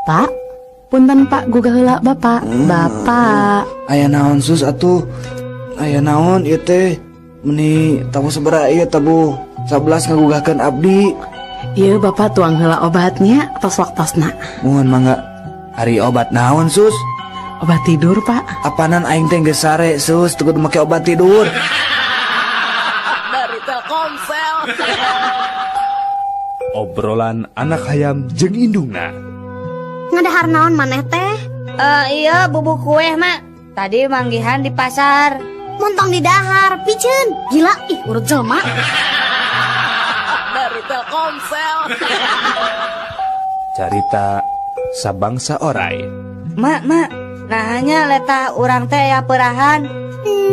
Pak, punten Pak, gugah heula Bapak. Bapak. Aya naon sus atuh? Aya naon ieu teh? Meni tabuh sabaraha ieu tabuh 11 ngagugahkeun abdi. Ieu Bapak tuang heula obatnya tos waktosna. Muhun mangga. Ari obat naon sus? Obat tidur, Pak. Apanan aing teh geus sare sus, teu kudu make obat tidur. Dari Telkomsel. Obrolan anak hayam jeung indungna. Ngadahar naon maneh teh? Iya bubuk kue, Mak. Tadi manggihan di pasar. Montong di dahar, piceun. Gila, ih urut jelema. Dari Telkomsel. Carita sabangsa orai. Mak, mak, nahanya letah urang teh ya perahan.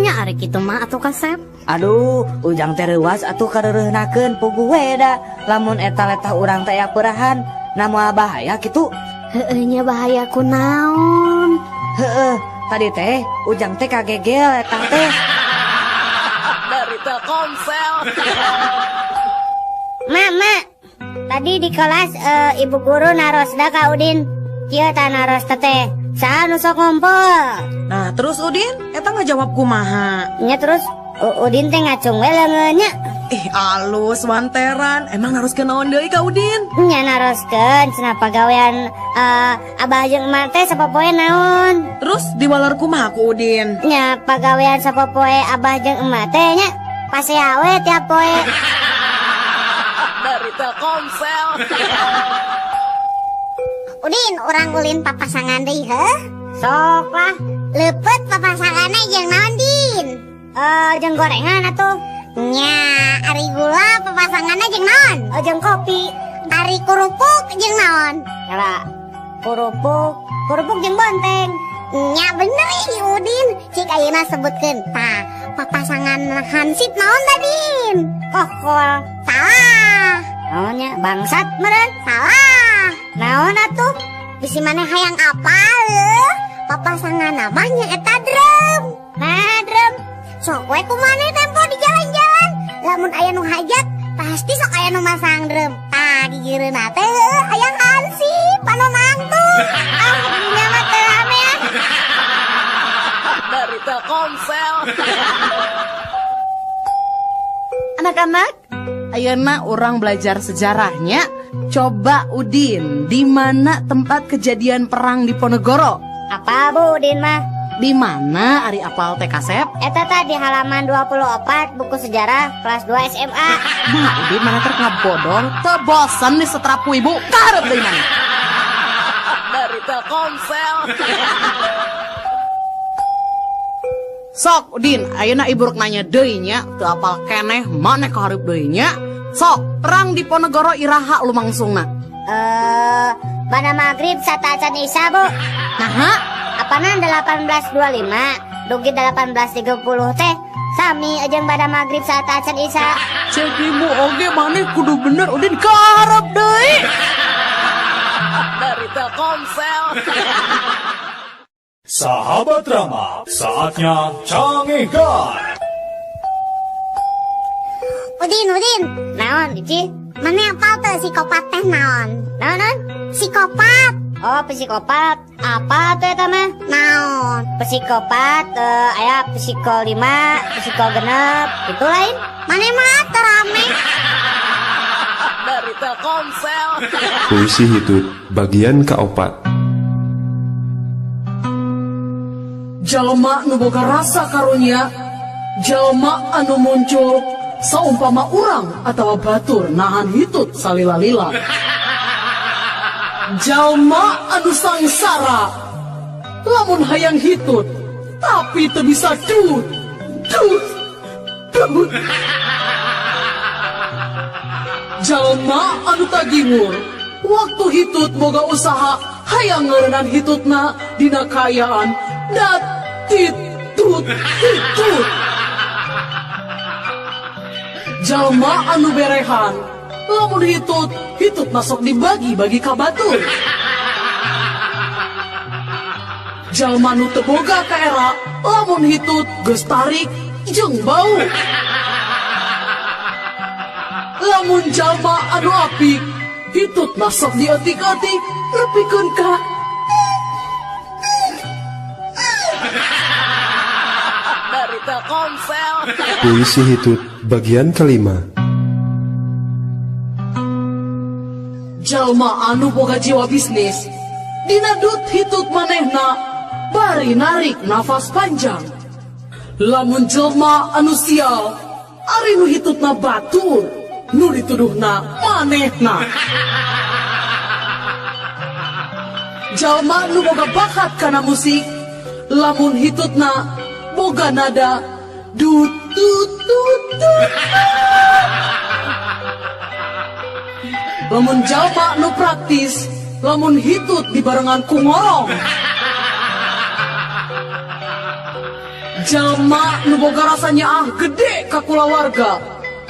Nya ari kitu mah atuh kasep. Aduh, ujang teh reuas atuh kareureunahkeun puguh we da. Lamun eta letah urang teh ya perahan, na moal bahaya kitu. Heueuh nya bahaya kunaon? Heueuh, tadi teh ujang teh kagegel letah teh. Dari Telkomsel. Mak, mak, tadi di kelas ibu guru narosda ka Udin. Kieu tah naros teh. Saha nu sok ngumpul? Nah, terus Udin eta ngajawab kumaha? Nya terus Udin teh ngacung we leungeun nya. Ih, alus wanteran. Emang naroskeun naon deui ka Udin? Nya naroskeun cenah pagawean abah jeung emak teh sapopoe naon. Terus diwaler kumaha ku Udin? Nya pagawean sapopoe abah jeung emak teh nya pasea we tiap poe. Dari Telkomsel. Udin, urang ulin papasangan deui heuh? Sok lah. Leupeut papasanganna jeung naon, Din? Jeung gorengan atuh. Nya, ari gula papasanganna jeung naon? Jeung kopi. Ari kerupuk jeung naon? Kala kerupuk jeung bonteng. Nya bener ih Udin. Cik ayeuna sebutkeun. Tah, papasangan hansip naon tadi? Kokol. Salah. Naonnya bangsat meureun? Salah. Naon atuh? Bisi maneh hayang apal leuh? Papasangan namanya eta drum. Nah, drum. Sok we ku maneh tempo di jalan-jalan. Lamun aya nu hajat, pasti sok aya nu masang drum. Tah, gigireunna teh heuh hayang hansip panon nangtung. Ah, dunya mah teu rame ah. Dari Telkomsel. Anak-anak, ayeuna urang belajar sejarahnya. Coba Udin, di mana tempat kejadian perang Diponegoro? Apa Bu Udin mah? Di mana ari apal teh kasep? Eta tadi halaman 24 buku sejarah kelas 2 SMA. Nah, Udin mana ter ngabodor, teu bosen di setrapu ibu. Karep deui mana? Dari Telkomsel. Sok Udin, ayeuna ibu rek nanya deui nya, teu apal keneh maneh kahareup deui nya. Sok, perang Diponegoro iraha lumangsungna? Bana maghrib sateuacan isya, Bu. Naha? Apanan 1825 dugi 1830 teh sami jeung bada maghrib sateuacan isya. Cek ibu oge maneh kudu bener Udin kahareup deui. Dari Telkomsel. Sahabat Rama, saatnya Cangehgar. Udin, Udin. Naon, Ici? Mana apal teu psikopat teh naon? Naon, naon? Psikopat. Oh, psikopat. Apa tuh eta mah? Naon? Psikopat aya psiko 5, psiko 6, itu lain. Maneh mah teu rame. Dari Telkomsel. Puisi hitut bagian keopat. Jalma nu boga rasa karunya, jalma anu muncul saumpama urang atawa batur nahan hitut salila-lila. Jalma anu sangsara lamun hayang hitut tapi teu bisa dut dut dut. Jalma anu tagiwur waktu hitut boga usaha hayang ngeureunnan hitutna dina kaayaan dat titut titut. Jalma anu berehan lamun hitut hitut masuk dibagi-bagi ka batur. Jalma nu teu boga ka era lamun hitut geus tarik jeung bau. Lamun jalma anu apik hitut masuk dietik-etik nepikeun ka dari Telkomsel. Puisi hitut bagian kelima. Jalma anu boga jiwa bisnis dina dut hitut manehna bari narik nafas panjang. Lamun jelma anu sial ari nu hitutna batur nu dituduhna manehna. Jalma nu boga bakat kana musik lamun hitutna boga nada dut dut dut dut. Lamun jalma nu praktis lamun hitut dibarengan ku ngorong. Jalma nu boga rasa nyaah gede ka kulawarga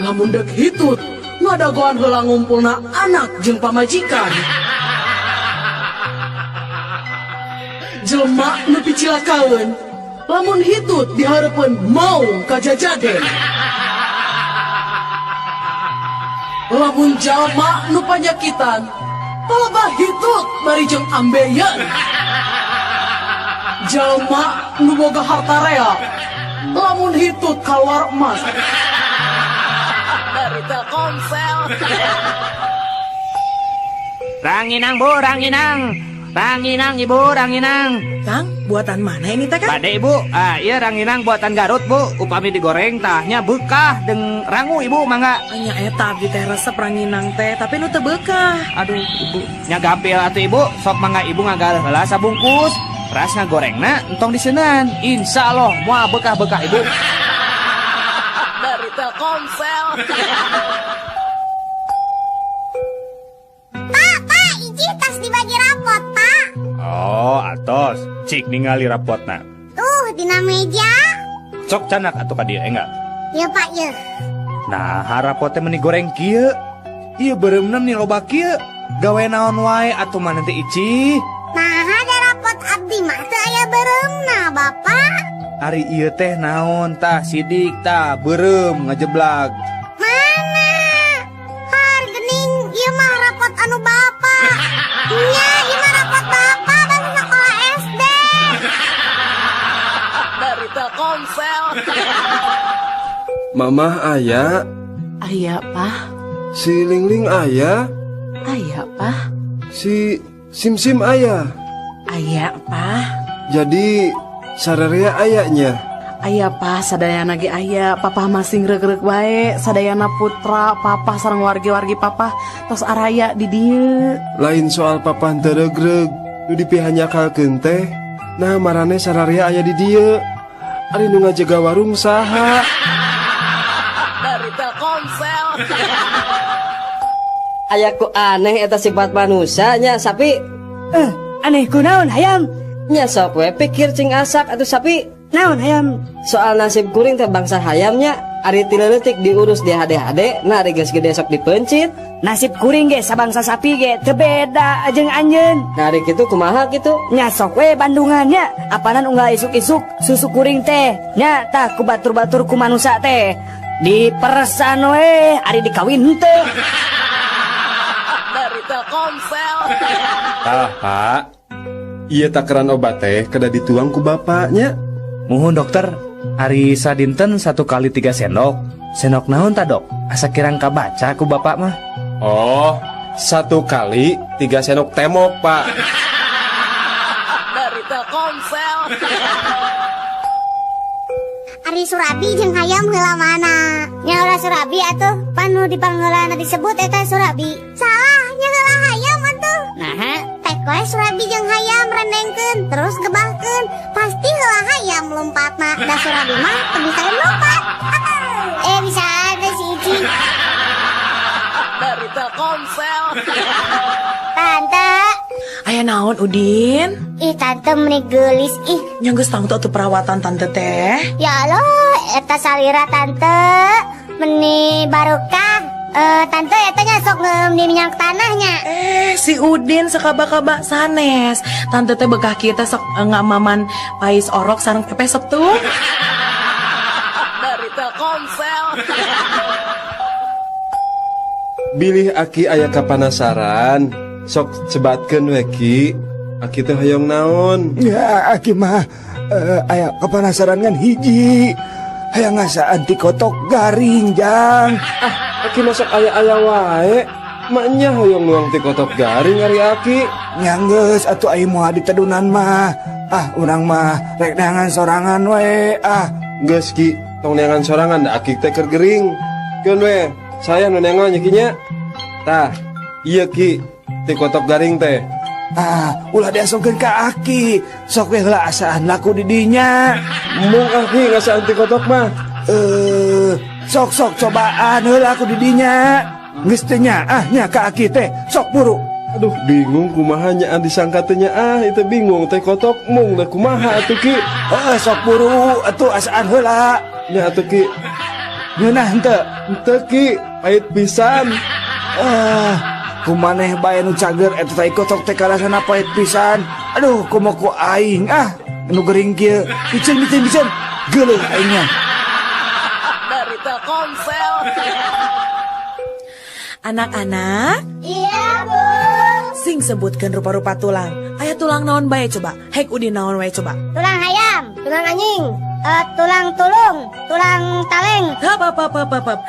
lamun dek hitut ngadagoan heula ngumpulna anak jeung pamajikan. Jelma nu picilakaeun lamun hitut dihareupeun maung kajajaden. Lamun jalma nu panyakitan palebah hitut bari jeung ambeien. Jalma nu boga harta rea lamun hitut kaluar emas. Dari Telkomsel. Ranginang bu, ranginang. Ranginang ibu, ranginang. Kang, buatan mana ini teh Kang? Bade ibu, iya ranginang buatan Garut bu. Upami digoreng tahnya bekah deng rangu ibu mangga. Nya eta abdi teh resep ranginang teh, tapi nu teu bekah. Aduh ibu, nya gampil atuh ibu, sok mangga ibu ngagaleuh heula sabungkus. Ras ngagorengna entong diseunan. Insya Allah moal bekah-bekah ibu. Dari Telkomsel. Pak, pak, iji tas dibagi rapot, pak. Oh, atos. Cik ningali rapotna. Tuh, dina meja. Cok canak atuh ka dieu enggak? Ya, Pak, ya. Nah, rapotnya meni goreng kieu. Ieu beureumna meni loba kieu. Gawe naon wae atuh maneh teh Ici? Nah, ada rapot abdi mah teu aya beureumna, Bapak. Ari ieu teh naon tah sidik tah beureum ngajeblag. Mana? Har geuning ieu mah rapot anu Bapak. Nya, ieu mah rapot Bapak basa sekolah SD. Dari Telkomsel. Mamah aya? Aya, Pak. Si Lingling aya? Aya, Pak. Si Simsim aya? Aya, Pak. Jadi sararea ayanya? Aya, Pak, sadayana ge aya. Papa masing reuk-reuk wae, sadayana putra, papa sareng wargi-wargi papa tos araya di dieu. Lain soal papa henteu reug-reug, nu dipihanyakalkeun teh. Nah, marane sararea aya di dieu. Ari nu ngajaga warung saha? Dari Telkomsel. Aya ku aneh eta sifat manusianya sapi. Aneh kunaon hayam? Nya sok we pikir cing asak atuh sapi. Naon hayam? Soal nasib kuring teh bangsa hayamnya, ari ti leutik diurus di hade-hade, nah ari geus gede sok dipencit. Nasib kuring ge sabangsa sapi ge teu beda jeung anjeun. Nah ari kitu kumaha kitu? Nya sok we bandungannya, apanan unggal isuk-isuk susu kuring teh. Nya tah ku batur-batur ku manusa teh. Diperesan we ari dikawin henteu. Dari Telkomsel. Tah, Pak. Ieu takaran obat teh kedah dituang ku bapaknya. Muhun dokter, ari sadinten 1 kali 3 sendok. Sendok naon ta dok? Asa kirang kabaca ku bapak mah. Oh, 1 kali 3 sendok temok, Pak. Dari Telkomsel. Ari Surabi jeung hayam heula mana? Nya ulah Surabi atuh, pan nu dipangheulana disebut eta Surabi. Salah, nya heula hayam atuh. Naha, tek we Surabi jeung hayam rendengkeun terus gebahkeun, pasti heula hayam lompatna. Da Surabi mah teu bisa lompat. Bisa ada si Ici. Dari Telkomsel. Tante. Aya naon Udin? Ih tante meni geulis ih. Nya geus tangtu atuh perawatan tante teh. Ya Allah, eta salira tante meni barokah. Tante eta nya sok ngeum di minyak tanahnya. Si Udin sakaba-kaba sanes. Tante teh bekah kieu teh sok ngamaman pais orok sareng pepes tuh. Dari Telkomsel. Bilih aki aya kapanasaran, sok sebatkeun we ki. Aki teh hoyong naon? Ya aki mah aya kapanasaran ngan hiji. Hayang ngasaan ti kotok garing jang. Ah, aki masuk aya-aya wae. Maknya hoyong nuang ti kotok garing ari aki. Nya geus atuh ai moal ditedunan mah. Ah, urang mah rek neangan sorangan we. Ah, geus ki, tong neangan sorangan da aki teh keur gering. Keun we, saya nu neangan nya ki nya. Tah, ieu ki ti kotok garing teh. Ah, ulah diasongkeun ka aki. Sok we heula asaan laku di dinya. Mung aki ngasaan ti kotok mah. Sok cobaan heula aku di dinya. Geus teu nyaah nya ka aki teh. Sok buru. Aduh, bingung kumaha nyaan disangka teh nyaah, itu bingung teh kotok mung da kumaha atuh ki. Heeh, sok buru atuh asaan heula. Nya atuh ki. Ngeunah henteu? Henteu ki, pahit pisan. Kumaneh bae nu cager eta tai kotok teh karasana pahit pisan. Aduh, komo ku aing ah, nu gering kieu. Piceun piceun piceun. Geuleuh aingnya. Dari Telkomsel. Anak-anak? Iya, Bu. Sing sebutkan rupa-rupa tulang. Aya tulang naon bae coba? Hek Udin naon wae coba? Tulang hayam, tulang anjing, tulang tulung, tulang taleng. Hap hap hap hap hap.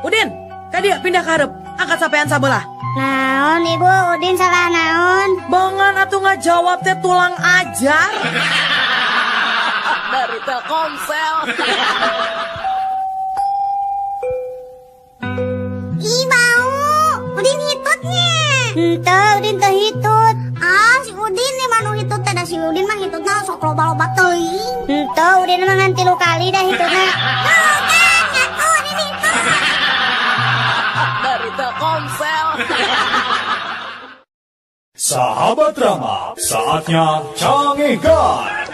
Udin, kadieu pindah ka hareup. Angkat sampean sabelah. Naon ibu, Udin salah naon? Bongan atuh ngajawab teh tulang ajar. Dari Telkomsel. Ih bau, Udin hitutnya. Henteu, Udin teu hitut. Ah, si Udin nih mah nu hitut teh, da si Udin mah hitutna sok loba-loba teuing. Henteu, Udin mah ngan 3 kali dah hitutna. Tuh kan, ngaku Udin hitut. Dari Telkomsel. Sahabat Rama, saatnya Canggihkan.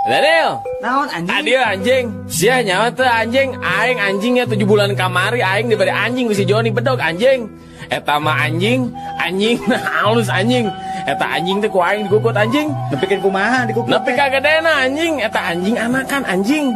Daniel, naon anjing? Adio anjing, sia nyawa teh anjing, aing anjingnya 7 bulan kamari aing diberi anjing ku si Joni bedog anjing. Eta mah anjing, anjing halus anjing. Eta anjing teh ku aing dikukut anjing. Nepikeun kumaha dikukut? Nepi ka gedena anjing, eta anjing anakan anjing.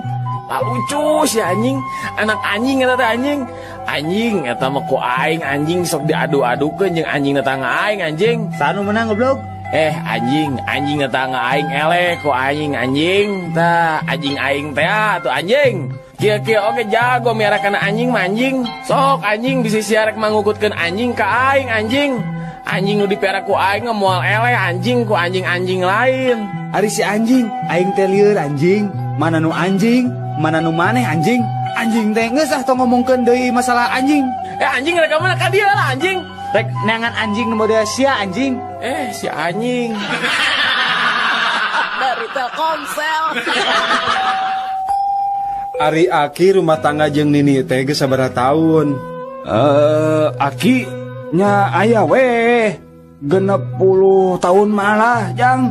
Lah lucu si anjing, anak anjing eta teh anjing. Anjing eta mah ku aing anjing sok diadu-adukeun jeung anjing tetangga aing anjing. Sanu menang goblok. Anjing, anjing tetangga aing eleh ku aing anjing. Tah anjing aing teh atuh anjing. Kieu-kieu oge jago miara kana anjing mah anjing. Sok anjing bisi sia rek mangukutkeun anjing ka aing anjing. Anjing nu dipiara ku aing mah moal eleh anjing ku anjing-anjing lain. Ari si anjing, aing teh lieur anjing. Mana nu anjing, mana nu maneh anjing. Anjing teh geus ah tong ngomongkeun deui masalah anjing. Anjing rek ka mana ka dieu lah anjing. Rek neangan anjing nu model sia anjing. Si anjing. Dari Telkomsel. Ari aki rumah tangga jeung nini teh geus sabaraha taun? Aki nya aya weh 60 tahun malah jang.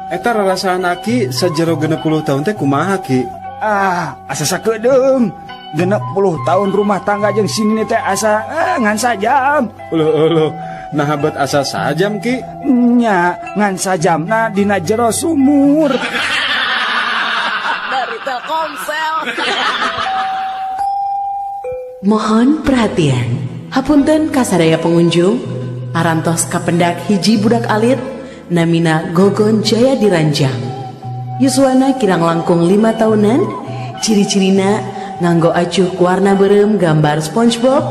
Eta rarasaan aki sajero 60 tahun teh kumaha ki? Ah, asa sakedeung. 60 tahun rumah tangga jeung si nini teh asa ngan sajam. Uluh uluh, nah bet asa sajam ki? Nya ngan sajamna dina jero sumur. Dari Telkomsel. Mohon perhatian. Hapunten kasadaya pengunjung, parantos kapendak hiji budak alit namina Gogon Jaya Diranjang. Yuswana kirang langkung 5 tahunan, ciri-cirina nganggo acuh warna beureum gambar SpongeBob,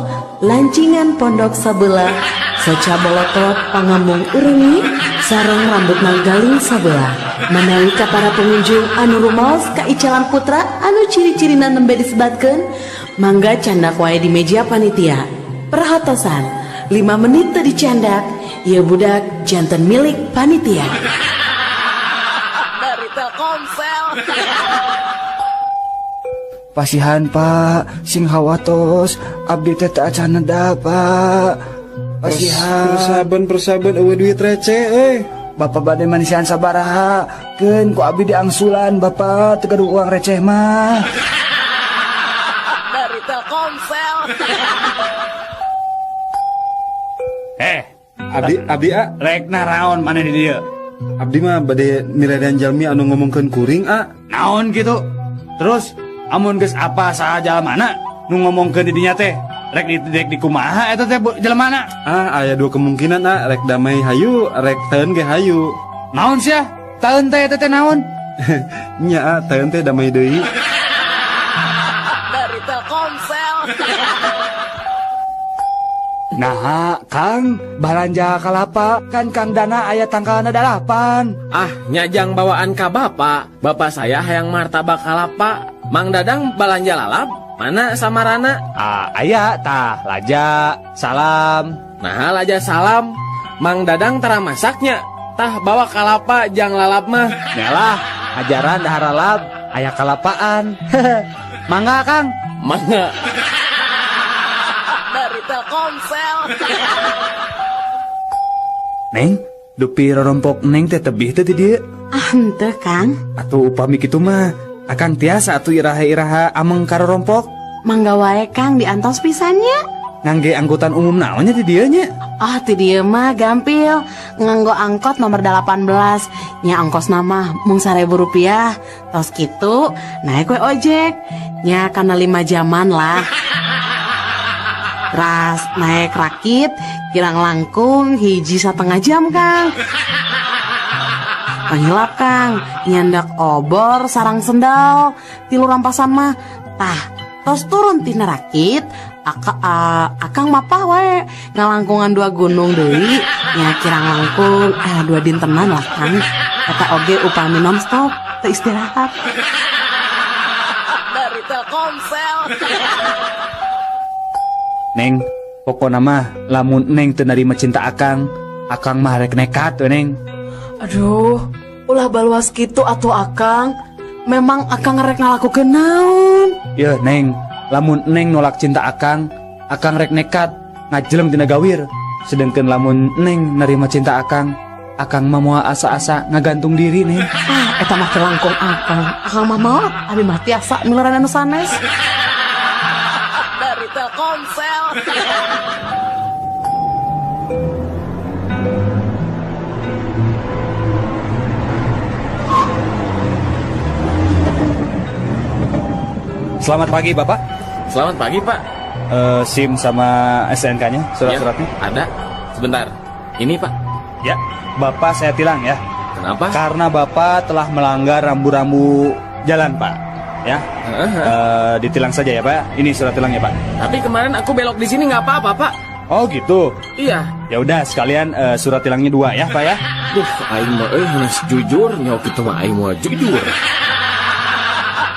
lancingan pondok sabelah, soca bolotot pangamung urengi, sareng rambutna galing sabelah. Manawi ka para pengunjung anu rumaos ka Icalan Putra anu ciri-cirina nembe disebatkeun, mangga candak wae di meja panitia. Perhatosan, 5 menit teu dicandak, ieu budak janten milik panitia. Dari Telkomsel. Pasihan Pak, sing hawatos, abdi teh teu acan neda Pak. Pasihan. Persaben eueuh duit receh euy. Bapak bade manisian sabaraha, keun ku abdi diangsulan Bapak teu gaduh uang receh mah. Dari Telkomsel. Abdi a rek naraon maneh di dieu? Abdi mah bade miredan jalmi anu ngomongkeun kuring a. Naon kitu? Terus amun geus apa saha jalmana nu ngomongkeun di dinya teh? Rek di kumaha eta teh jelmana? Ah, aya dua kemungkinan a, rek damai hayu, rek taeun ge hayu. Naon sia? Taeun teh eta teh naon? Nya a, taeun teh damai deui. Dari Telkomsel. Nah, Kang, balanja kalapa kan Kang Dana aya tangkalna 8. Ah, nyajang bawaan ka bapak. Bapak saya hayang martabak kalapa. Mang Dadang balanja lalap, mana samarana? Ah, aya tah, laja, salam. Nah, laja salam. Mang Dadang tara masaknya. Tah bawa kalapa jang lalap mah. Nyalah, ajaran dahar lalap, aya kalapaan. Mangga, Kang. Mangga. Dari Telkomsel. Neng, dupi rorompok neng teh tebih teh di dieu. Ah, henteu, Kang. Atuh upami kitu mah, akang tiasa atuh iraha-iraha ameng ka rorompok. Mangga wae, Kang, diantos pisannya. Ngangge angkutan umum naonnya di dieu nya? Ah, ti dieu mah gampil. Nganggo angkot nomor 18. Nya ongkosna mah mung 1.000 rupiah. Tos kitu naik we ojek. Nya kana 5 jaman lah. Ras naik rakit kirang langkung 1,5 jam, Kang. Panghilap, Kang, nyandak obor sarang sendal tilu rampasan mah. Tah, tos turun tina rakit, akang mapah wae ngalangkungan 2 gunung deui, nya kirang langkung 2 dintenan lah, Kang. Eta oge upami nonstop teu istirahat. Dari Telkomsel. Neng, pokona mah lamun neng teu narima cinta akang, akang mah rek nekat we neng. Aduh, ulah baluas kitu atuh akang. Memang akang rek ngalakukeun naon? Yeuh neng, lamun neng nolak cinta akang, akang rek nekat ngajeleng tina gawir. Sedengkeun lamun neng narima cinta akang, akang mah moal asa-asa ngagantung diri neng. Ah, eta mah kelangkung akang. Akang mah maot, abi mah tiasa miluran anu sanes. Dari Telkomsel. Selamat pagi, Bapak. Selamat pagi, Pak. SIM sama SNK-nya, surat-suratnya? Ya, ada. Sebentar. Ini, Pak. Ya, Bapak saya tilang ya. Kenapa? Karena Bapak telah melanggar rambu-rambu jalan, Pak. Ya. Ditilang saja ya, Pak. Ini surat tilangnya, Pak. Tapi kemarin aku belok di sini nggak apa-apa, Pak. Oh, gitu. Iya. Ya udah, sekalian surat tilangnya 2 ya, Pak ya. Duh, aing mah harus jujur, nyok itu mah aing mah jujur.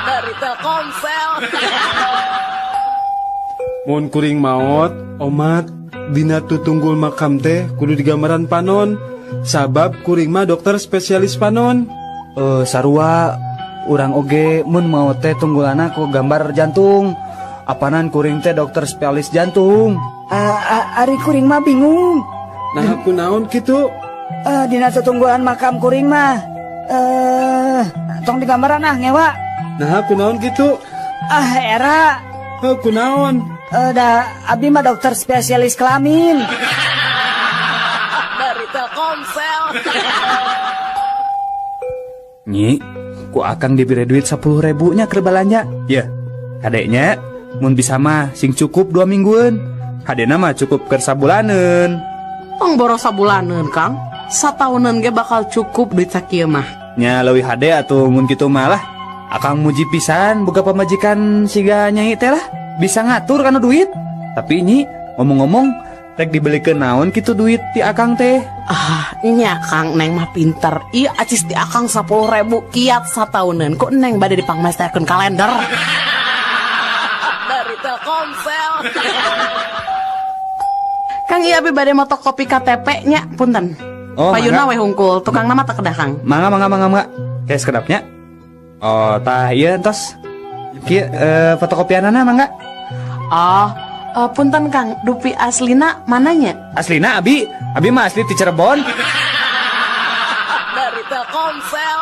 Dari Telkomsel. Mun kuring maot, omat dina tutunggul makam teh kudu digambaran panon. Sabab kuring mah dokter spesialis panon. Sarua urang oge mun maot teh tunggulana ku gambar jantung. Apanan kuring teh dokter spesialis jantung. Ari kuring mah bingung. Nah, aku naon kitu? Dina tutunggulan makam kuring mah tong digambaran ah ngewa. Nah, aku naon kitu? Ah, era. Aku naon? Da abdi mah dokter spesialis kelamin. Dari Telkomsel. Nyi, ku akang diberi duit 10.000 nya keur balanja. Ya, kadeknya mun bisa mah sing cukup 2 mingguan. Hadena mah cukup keur sabulaneun. Tong boros sabulaneun, Kang. Sataunan ge bakal cukup duit sakieu mah. Nya leuwih hade atuh mun kitu mah lah. Akang muji pisan boga pamajikan siga Nyai teh lah. Bisa ngatur kana duit. Tapi nyi, ngomong-ngomong rek dibelikeun naon kitu duit ti akang teh? Ah, nya Kang, Neng mah pinter. Ieu acis ti akang 10.000 kiat satauneun. Kok Neng bade dipangmesterkeun kalender? Dari Telkomsel. Kang, ieu abi bade motokopi KTP nya, punten. Oh, payuna we hungkul, tukang nama tak kedah Kang. Mangga mangga mangga mangga. Kayak sekedapnya. Oh, tah ieu entos. Kieu fotokopianana mangga. Oh, punten Kang, dupi aslina mananya? Aslina abi, abi mah asli ti Cirebon. Dari Telkomsel.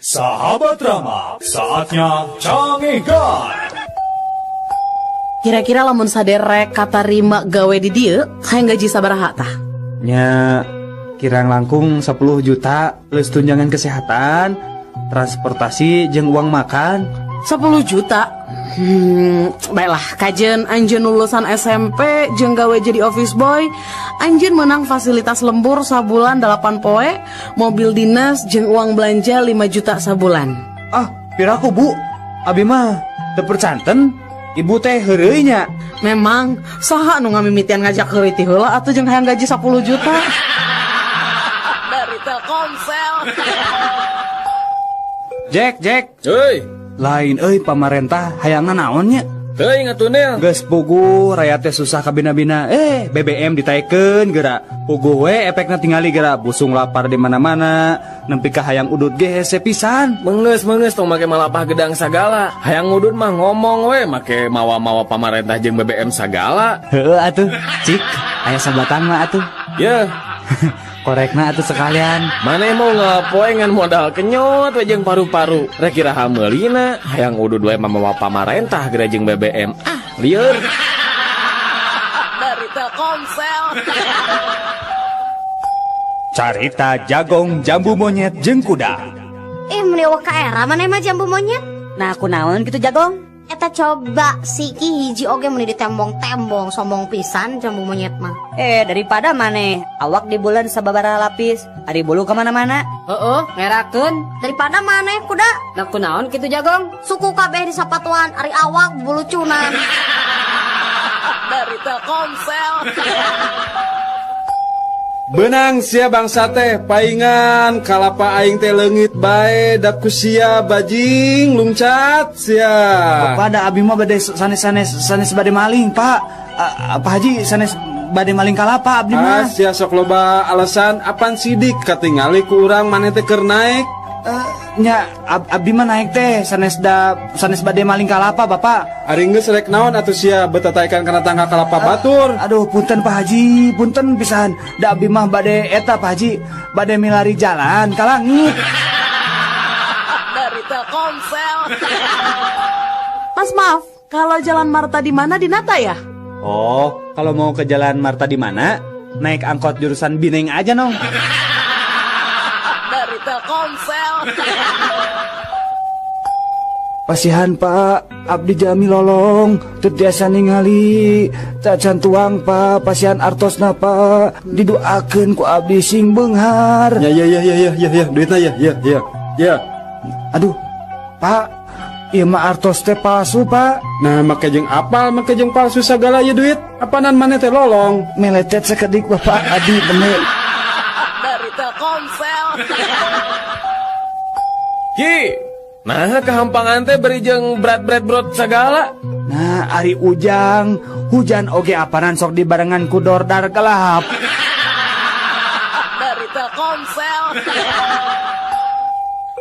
Sahabat Rama, saatnya Cangehgar. Kira-kira lamun saderek katarima gawe di dieu, hayang gaji sabaraha tah? Nya kirang langkung 10 juta plus tunjangan kesehatan, transportasi jeung uang makan. 10 juta? Baiklah, kajen anjeun lulusan SMP jeung gawe jadi office boy, anjeun menang fasilitas lembur sabulan 8 poe, mobil dinas jeung uang belanja 5 juta sabulan. Ah, piraku Bu, abi mah teu percanten. Ibu teh heureuy nya. Memang saha nu ngamimitian ngajak heureuy ti heula atuh jeung hayang gaji 10 juta. Dari Telkomsel. Jack, Jack. Heuy. Lain euy pamarentah hayangna naon nya? Teuing atuh Nil. Geus puguh rakyat teh susah kabina-bina. BBM ditaekeun geura. Puguh we efekna tingali geura busung lapar di mana-mana. Nempi ka hayang udud ge hese pisan. Mengeus tong make malapah gedang sagala. Hayang udud mah ngomong we make mawa-mawa pamarentah jeung BBM sagala. Heueuh atuh, cik, aya sablatan mah atuh. Yeuh. Korekna atuh sekalian. Maneh mau ngapoe ngan modal kenyot we jeung paru-paru. Rek iraha meulina, hayang udud we mamawa pamarentah geura jeung BBM. Ah, lieur. Dari Telkomsel. Carita jagong jambu monyet jeung kuda. Ih, meni eueuh ka era maneh mah jambu monyet. Nah, kunaon kitu jagong? Eta coba siki hiji oge meni ditembong-tembong sombong pisan jambu monyet mah. Daripada maneh awak di bulan sababaraha lapis, ari bulu kemana-mana. Heeh, ngerakeun. Daripada maneh kuda. Nah, kunaon kitu jagong? Suku kabeh di sapatuan, ari awak bulucunan. Dari Telkomsel. Benang sia bangsa teh paingan kalapa aing teh leungit bae da ku sia bajing lungcat sia. Bapak da abi mah bade sanes bade maling, Pak. Pak Haji sanes bade maling kalapa abdi mah. Sia sok loba alasan apan sidik katingali ku urang maneh teh keur naek. Nya abdi mah naik teh sanes bade maling kalapa Bapak. Ari geus rek naon atuh sia betataikan kana tangga kalapa batur. Aduh punten Pak Haji, punten pisan. Da abdi mah bade eta Pak Haji, bade milari jalan ka langit. Dari Telkomsel. Mas maaf, kalau jalan Marta di mana di Nata ya? Oh, kalau mau ke jalan Marta di mana? Naik angkot jurusan Bineng aja nong. Dari Telkomsel. Pasihan Pak, abdi jami lolong, teu tiasa ningali, cacan tuang Pak, pasihan artosna Pak, didoakeun ku abdi sing beunghar. Ya ya ya ya ya ya ya, duitna ya ya ya ya. Aduh, Pak, ieu mah artos teh palsu Pak. Nah, make jeung apal, make jeung palsu sagala ieu duit, apanan maneh teh lolong. Meletet sakedik Bapak, abdi bener. Dari Telkomsel. Ki, nah kehampangan teh beri jeung berat-berat brot sagala. Nah, ari ujang, hujan oge apanan sok dibarengan ku dordar gelap. Dari Telkomsel.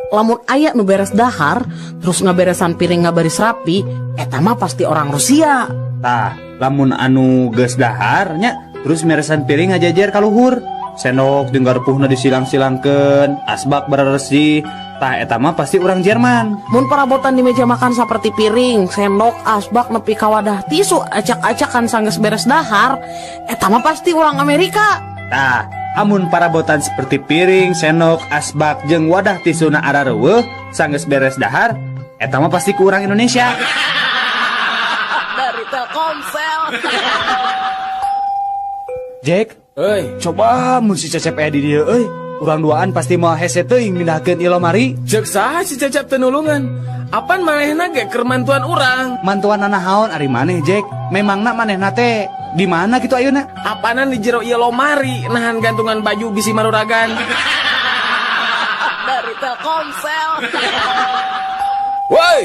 Lamun aya nu beres dahar, terus ngaberesan piring ngabaris rapi, eta mah pasti orang Rusia. Tah, lamun anu geus dahar nya, terus meresan piring ngajajer ka luhur. Sendok jeung garpuhna disilang-silangkeun, asbak beresih. Tah eta mah pasti urang Jerman. Mun perabotan di meja makan seperti piring, sendok, asbak nepi ka wadah tisu acak-acakan sanggeus beres dahar, eta mah pasti urang Amerika. Tah, amun parabotan seperti piring, sendok, asbak jeung wadah tisuna arareuweuh sanggeus beres dahar, eta mah pasti ku urang Indonesia. Dari Telkomsel. Jack, euy, coba mun si Cecep aya di dieu euy. Urang duaan pasti moal hese teuing mindahkeun ieu lomari. Ceuk saha si Cecep teu nulungan? Apan manehna ge keur mantuan urang? Mantuan nanahaon ari maneh, Jack? Memangna manehna teh di mana kitu ayeuna? Apanan di jero ieu lomari nahan gantungan baju bisi maruragan. Dari Telkomsel. Woi,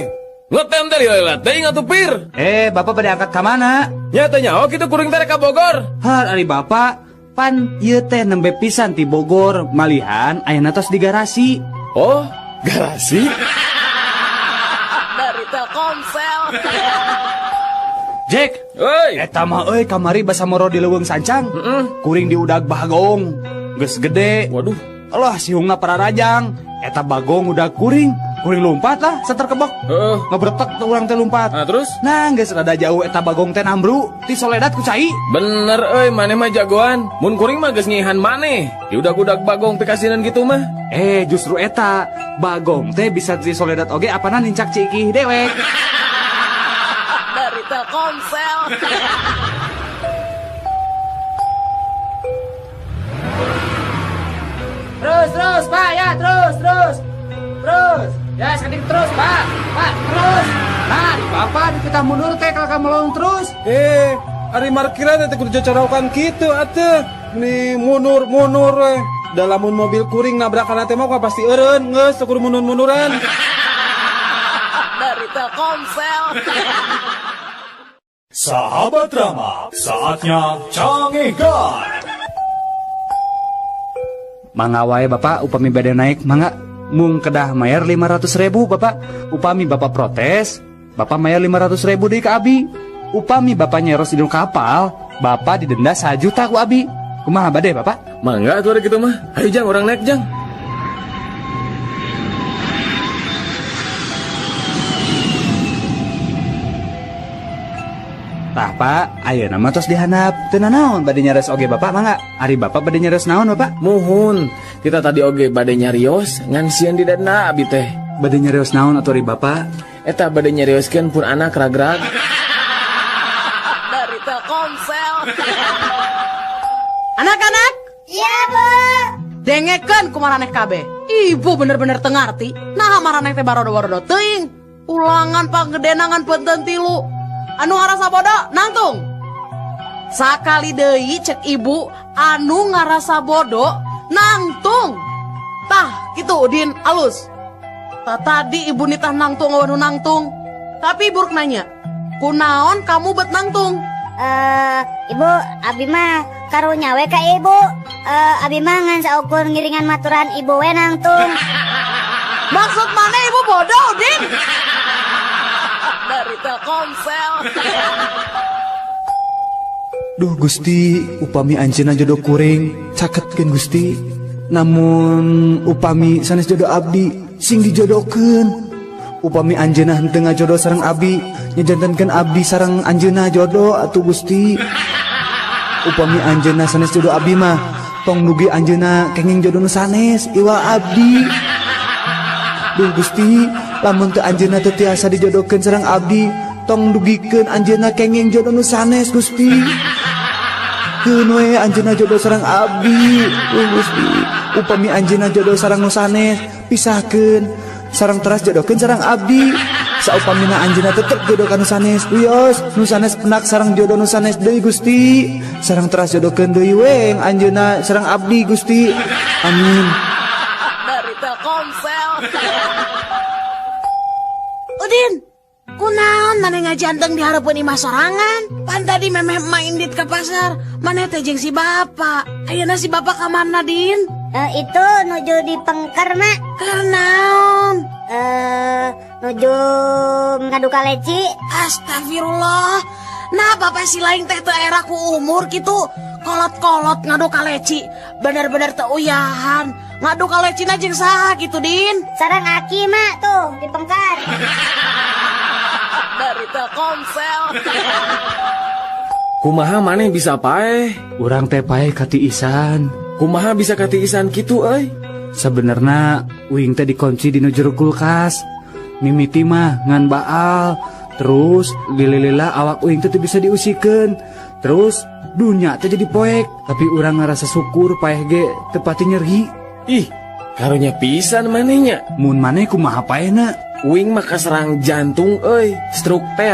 ngetem teh lila teuing atuh pir. Bapak bade angkat ka mana? Nya teh nyaho kitu kuring teh ka Bogor. Har ari bapak pan ieu teh nembe pisan ti Bogor, malihan ayeuna tos di garasi. Oh, garasi? Dari Telkomsel. Jack, euy, eta mah euy kamari basa moro di leuweung sancang. Kuring diudag bagong. Geus gede. Waduh. Allah sihungna pararajang. Eta bagong udah kuring. Kuring lompat lah, seter kebok. Ngebretek urang teh lompat. Nah, terus? Nah, geus rada jauh eta bagong teh nambru, ti soledat ku cai. Bener euy, maneh mah jagoan. Mun kuring mah geus ngihan maneh. Diudag-udag bagong pikasinan gitu mah. Justru eta bagong teh bisa ti soledat oge apana nincak cikih dewek. Dari Telkomsel. Terus, terus, Pak, ya, terus, terus. Terus. Ya, seketik terus, Pak. Pak, terus. Nah, di Bapak di kita mundur teh kalau kamu melong terus. Ari markiran teh kudu cocoraukan kitu atuh. Nih mundur-mundur we. Da lamun mobil kuring nabrakan teh mah pasti eureun, geus teu kudu mundur-munduran. Dari Telkomsel. Sahabat Rama, saatnya Cangehgar. Mangga wae Bapak upami bade naik mangga. Mung kedah mayar 500.000 Bapak. Upami Bapak protes, Bapak mayar 500.000 deui ka abi. Upami Bapak nyeros di kapal, Bapak didenda 1 juta ku abi. Kumaha bade Bapak? Mangga atuh kitu mah. Hayu Jang, urang naik Jang. Tah Pak, ayeuna mah tos dihandap. Teu nanaon bade nyareos oge Bapak mangga. Ari Bapak bade nyareos naon Bapak? Muhun, kita tadi oge bade nyarios ngan sieun didenda abi teh. Bade nyarios naon atuh ari Bapak? Eta bade nyarioskeun pun anak ragrag. Dari Telkomsel. Anak-anak? Iya, Bu. Dengekeun ku maraneh kabeh. Ibu bener-bener teu ngarti. Naha maraneh teh barodo-barodo teuing. Ulangan panggedenangan penten tilu. Anu ngarasa bodoh nangtung. Sakali deui cek ibu anu ngarasa bodoh nangtung. Tah kitu Udin alus. Tah tadi ibu nitah nangtung anu nangtung. Tapi ibu rek nanya, kunaon kamu bet nangtung? Ibu, abi mah karunya we ka ibu. Abi mah ngan saukur ngiringan maturan ibu we nangtung. Maksud mana ibu bodoh, Udin? Dari Telkomsel. Duh Gusti, upami anjeunna jodoh kuring, caketkeun Gusti. Namun upami sanes jodoh abdi, sing dijodohkeun. Upami anjeunna henteu ngajodoh sareng abdi, nyajantenkeun abdi sareng anjeunna jodoh atuh Gusti. Upami anjeunna sanes jodoh abdi mah, tong dugi anjeunna kenging jodoh nu sanes iwal abdi. Duh Gusti, lamun teu anjeunna teu tiasa dijodohkeun sareng abdi, tong dugikeun anjeunna kenging jodoh nu sanes Gusti. Keun we anjeunna jodoh sareng abdi. Duh Gusti, upami anjeunna jodoh sareng nu sanes, pisahkeun sareng teras jodohkeun sareng abdi. Saupamina anjeunna tetep jodoh ka nu sanes, wios nu sanes penak sareng jodoh nu sanes deui Gusti. Sareng teras jodohkeun deui we anjeunna sareng abdi Gusti. Amin. Dari Telkomsel. Udin, kunaon maneh ngajanteng di hareupeun imah sorangan? Pan tadi memeh emak indit ke pasar, maneh teh jeung si bapak. Ayeuna si bapak ka mana, Din? Itu nuju di pengker, Mak. Keur naon? Nuju ngadu kaleci. Astagfirullah. Nah, bapak si lain teh teu era ku umur kitu. Kolot-kolot ngadu kaleci. Bener-bener teu uyahan. Ngadu kalecina jeung saha kitu, Din? Sareng aki, Mak, tuh di pengkar. Dari Telkomsel. Kumaha maneh bisa paeh? Urang teh paeh katiisan. Kumaha bisa katiisan kitu euy? Sebenarna uing teh dikunci di nu jero kulkas. Mimiti mah ngan baal. Terus lila-lila awak uing teh teu bisa diusikeun. Terus Dunya teh jadi poek, tapi urang ngarasa syukur paeh ge teu pati nyeri. Ih, karunya pisan manehnya. Mun maneh kumaha paehna? Uing mah kaserang jantung euy, stroke teh.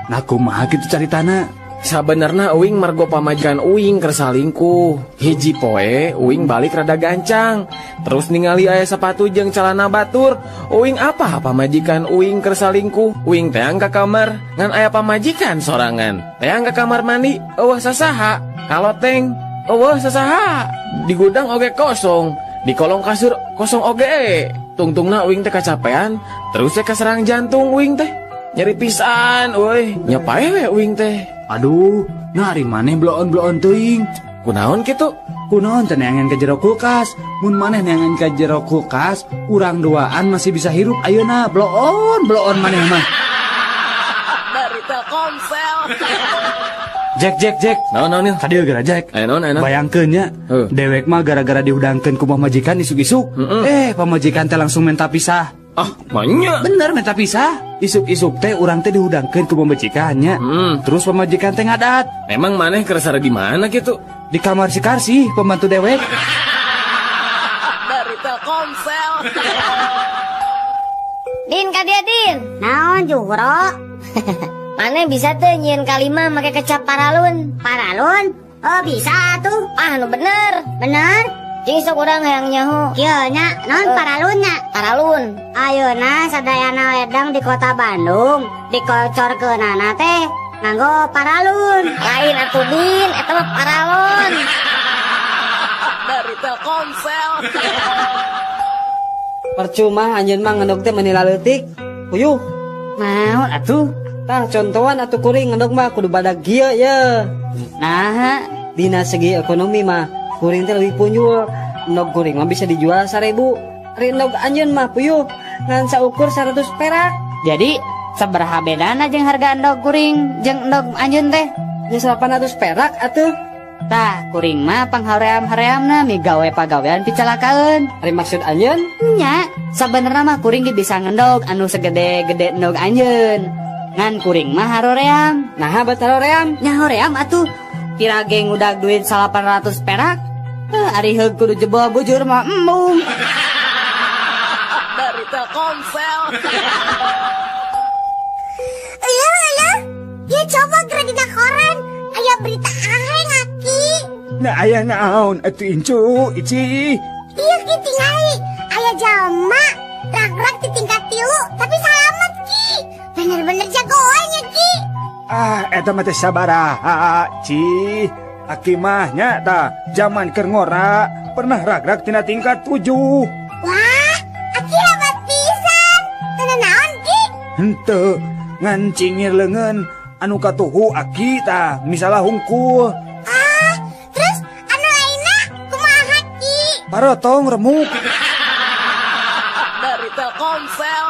Nah kumaha kitu caritana? Sabenerna uing margo pamajikan uing keur salingkuh. Hiji poe uing balik rada gancang. Terus ningali aya sepatu jeung celana batur. Uing apa pamajikan uing keur salingkuh. Uing teang ka kamar ngan aya pamajikan sorangan. Teang ka kamar mandi eueuh sasaha. Kaloteng eueuh sasaha. Di gudang oge kosong, di kolong kasur kosong oge. Tungtungna uing teh kacapean, terus teh kaserang jantung uing teh. Nyeri pisan euy, nya paeh we uing teh. Aduh, nah ari maneh bloon-bloon teuing. Kunaon kitu? Kunaon teh neangan ka jero kulkas. Mun maneh neangan ka jero kulkas, urang duaan masih bisa hirup ayeuna. Bloon, bloon maneh mah. Dari Telkomsel. Jack, Jack, Jack. Naon, naon, Kadieu geura Jack. Aya naon, aya naon. Bayangkeun nya, dewek mah gara-gara dihudangkeun ku pamajikan isuk-isuk. Pamajikan teh langsung minta pisah. Ah, banyak. Bener minta pisah. Isuk-isuk teh urang teh dihudangkeun ku pamajikannya. Terus pamajikan teh ngadat. Memang maneh keur sare di mana kitu? Di kamar si Karsi, pembantu dewek. Dari Telkomsel. Din ka dia Din. Naon Juhro? Maneh bisa teh nyieun kalima make kecap paralun. Paralun? Oh bisa tuh. Ah nu bener. Bener? Jeung sok urang hayang nyaho. Kieu nya, naon paralun nya? Paralun. Ayeuna sadayana ledang di kota Bandung dikocorkeunana teh nganggo paralun. Lain atuh Din, eta mah paralon. Dari Telkomsel. Percuma anjeun mah ngendog teh meuni laleutik. Puyuh. Naon atuh? Tah contohan atuh kuring ngendog mah kudu badag kieu ye. Nah, dina segi ekonomi mah kuring teh leuwih punjul. Endog kuring mah bisa dijual 1000. Ari endog anjeun mah puyuh ngan saukur 100 perak. Jadi sabaraha bedana jeung harga endog kuring jeung endog anjeun teh? Nya 800 perak atuh. Tah kuring mah panghaream-hareamna migawe pagawean picalakaeun. Ari maksud anjeun? Nya, sabenerna mah kuring ge bisa ngendog anu segede-gede endog anjeun. Ngan kuring mah haroream. Naha bat haroream? Nya hoream atuh. Kira ge ngudag duit 800 perak. Ari heug kudu jebol bujur mah embung. Dari Telkomsel. Iya, iya. Ya coba geura dina koran. Aya berita aheng aki. Nah aya naon atuh incu ici. Iya ki tingali. Aya jalma ragrak di tingkat 3 tapi salamet ki. Bener-bener jagoannya ki. Ah eta mah teh sabaraha ci. Aki mah nya tah zaman keur ngora pernah ragrak tina tingkat 7. Wah, aki hebat pisan. Teu naon ki? Henteu, ngan cingir leungeun anu katuhu aki tah misalah hungkul. Ah, terus anu lainna kumaha ki? Parotong remuk. Dari Telkomsel.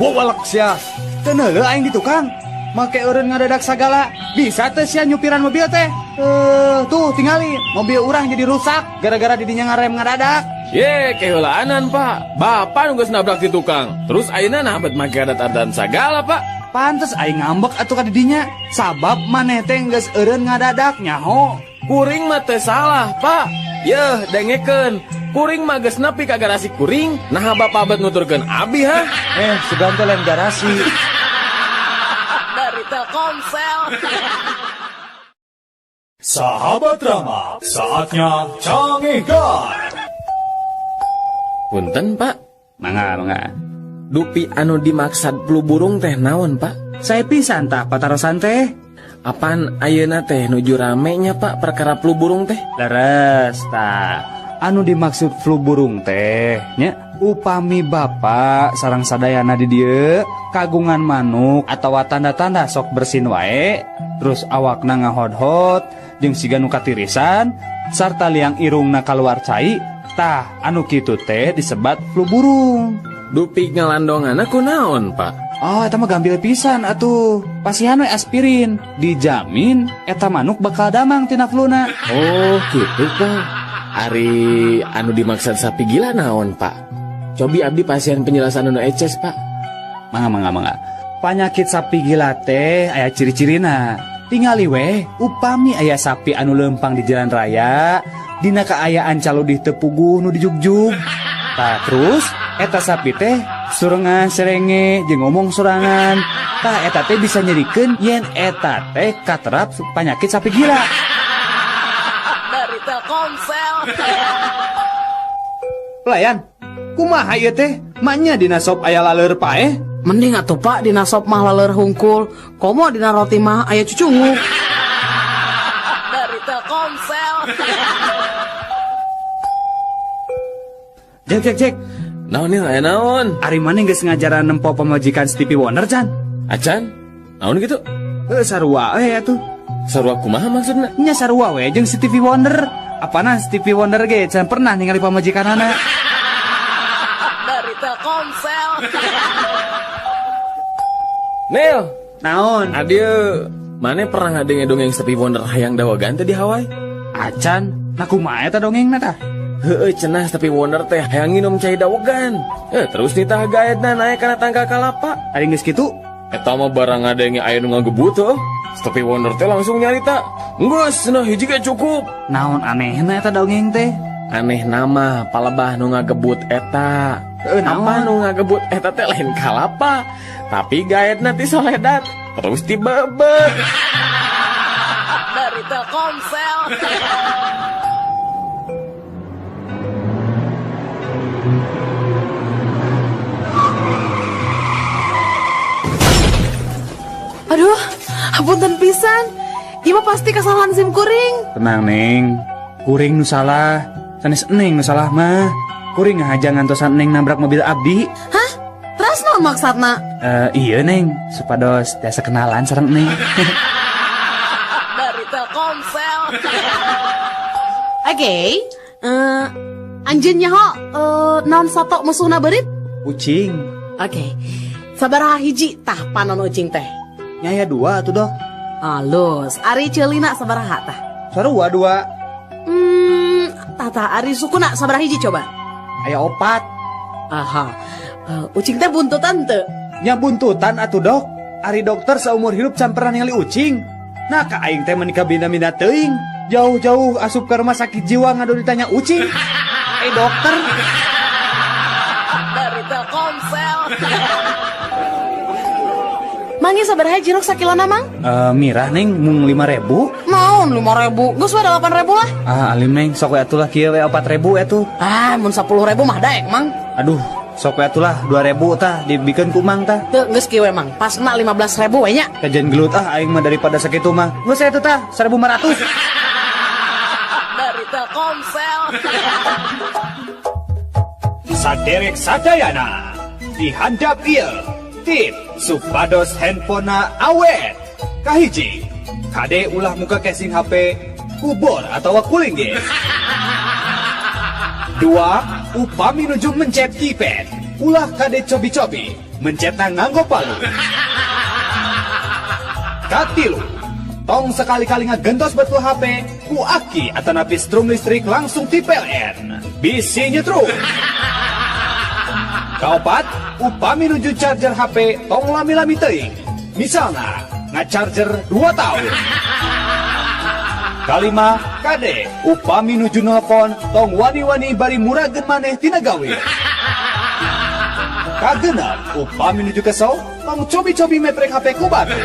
Wawalak sia. Teu neuleuh aing di tukang. Make eureun ngadadak sagala. Bisa teh sia nyupiran mobil teh. Tuh tingali mobil urang jadi rusak gara-gara didinya ngarem ngadadak. Ye, keheulaanan, Pak. Bapak nu geus nabrak di tukang. Terus ayeuna nah bet make adat-adatan sagala, Pak. Pantes aing ngambek atuh ka didinya. Sabab maneh teh geus eureun ngadadak nyaho. Kuring mah teh salah, Pak. Yeuh, dengekeun. Kuring mah geus nepi ka garasi kuring, naha bapak bet nuturkeun abi ha? Sugan teh lain garasi. Dari Telkomsel. Sahabat Rama, saatnya Cangehgar. Punten, Pak. Mangga, mangga. Dupi anu dimaksad flu burung teh naon, Pak? Saya pisan tah patarosan teh. Apan ayeuna teh nuju rame nya, Pak, perkara flu burung teh? Leres tah. Anu dimaksud flu burung teh nya upami bapak sareng sadayana di dieu kagungan manuk atawa tanda-tanda sok bersin wae terus awakna ngahodhot jeung siga nu katirisan sarta liang irungna kaluar cai tah anu kitu teh disebat flu burung. Dupi ngalandonganna kunaon, Pak? Oh, eta mah gambil pisan atuh. Pasihan we aspirin, dijamin eta manuk bakal damang tina fluna. Oh, gitu, Pak. Ari anu dimaksud sapi gila naon, Pak? Cobi abdi pasien penjelasan anu eces, Pak. Mangga mangga mangga. Panyakit sapi gila teh aya ciri-cirina. Tingali we, upami aya sapi anu lempang di jalan raya, dina kaayaan caludih teu puguh nu dijugjug. Tah terus eta sapi teh surengan serenge jeung ngomong sorangan. Tah eta teh bisa nyerikeun yen eta teh katerap panyakit sapi gila. Dari Telkomsel. Pelayan, kumaha ieu teh? Manya dina sop aya laleur paeh? Mending atuh Pak dina sop mah laleur hungkul, komo dina roti mah aya cucunguk. Dari Telkomsel. Jek jek jek. Naon nih, aya naon? Ari maneh geus ngajaran nempo pamajikan Stevie Wonder can? Acan? Naon gitu? Heuh sarua we atuh. Sarua kumaha maksudna? Nya sarua we jeung Stevie Wonder. Apana Stevie Wonder ge can pernah ningali pamajikanana. Dari Telkomsel. Nil, naon? Adieu. Mane pernah ngadenge dongeng Stevie Wonder hayang dawagan teh di Hawaii? Acan, nah kumaha eta dongengna tah? Heueuh cenah Stevie Wonder teh hayang nginum cai dawegan. Terus nitah gaetna naek kana tangkal kalapa. Ari geus kitu? Eta mah barang ngadenge aya nu ngagebut heuh. Stevie Wonder teh langsung nyarita, "Geus cenah hiji ge cukup." Naon anehna eta dongeng teh? Aneh nama palebah nu ngagebut eta. Apa nu ngagebut eta teh lain kalapa, tapi gaetna ti soledat terus dibebet. Dari Telkomsel. Aduh, hapunten pisan. Ieu mah pasti kesalahan sim kuring. Tenang, Neng. Kuring nu salah. Sanes Neng nu salah mah. Kuring ngahaja ngantosan Neng nabrak mobil abdi. Hah? Terus naon maksudna? Iya Neng, supados tiasa kenalan sareng Neng. Dari Telkomsel. Oke, anjeun nyaho naon sato musuhna beurit? Ucing. Oke. Sabaraha hiji tah panon ucing teh? Nya aya 2 atuh, Dok. Alus, ari ceulina sabaraha tah? Sarua 2. Tah ari sukuna sabaraha hiji coba? Aya 4. Aha. Ucing teh buntutan teu? Nya buntutan atuh, Dok. Ari dokter saumur hidup can pernah ningali ucing. Nah ka aing teh meuni kabina-bina teuing. Jauh-jauh asup ke rumah sakit jiwa ngadu ditanya ucing. Dokter. Dari Telkomsel. Mangi sabaraha jeruk sakilona, Mang? Mirah, Neng, mung 5.000. Naon 5.000? Geus we 8.000 lah. Ah, alim Neng, sok we atuh lah kieu we 4.000 atuh. Ah, mun 10.000 mah daek, Mang. Aduh, sok we atuh lah 2.000 tah dibikeun ku Mang tah. Teu geus kieu we, Mang. Pasna 15.000 we nya. Kajian gelut ah aing mah daripada sakitu mah. Geus atuh tah 1.500. Dari Telkomsel. Saderek sadayana dihandap ieu. Tip supados handphonena awet. Kahiji, kade ulah muka casing HP kubor atau kuling ge. 2, upami nuju mencet keypad, ulah kade cobi-cobi mencetna nganggo palu. 3, tong sekali-kali ngagentos betul HP ku aki atanapi strum listrik langsung ti PLN. Bisi nyetrum. 4, upami nuju charger HP tong lami-lami teuing. Misalna ngacharger 2 tahun. 5, kade upami nuju nelpon tong wani-wani bari murageun maneh tina gawe. 6, upami nuju kesel tong cobi-cobi meprek HP ku batu.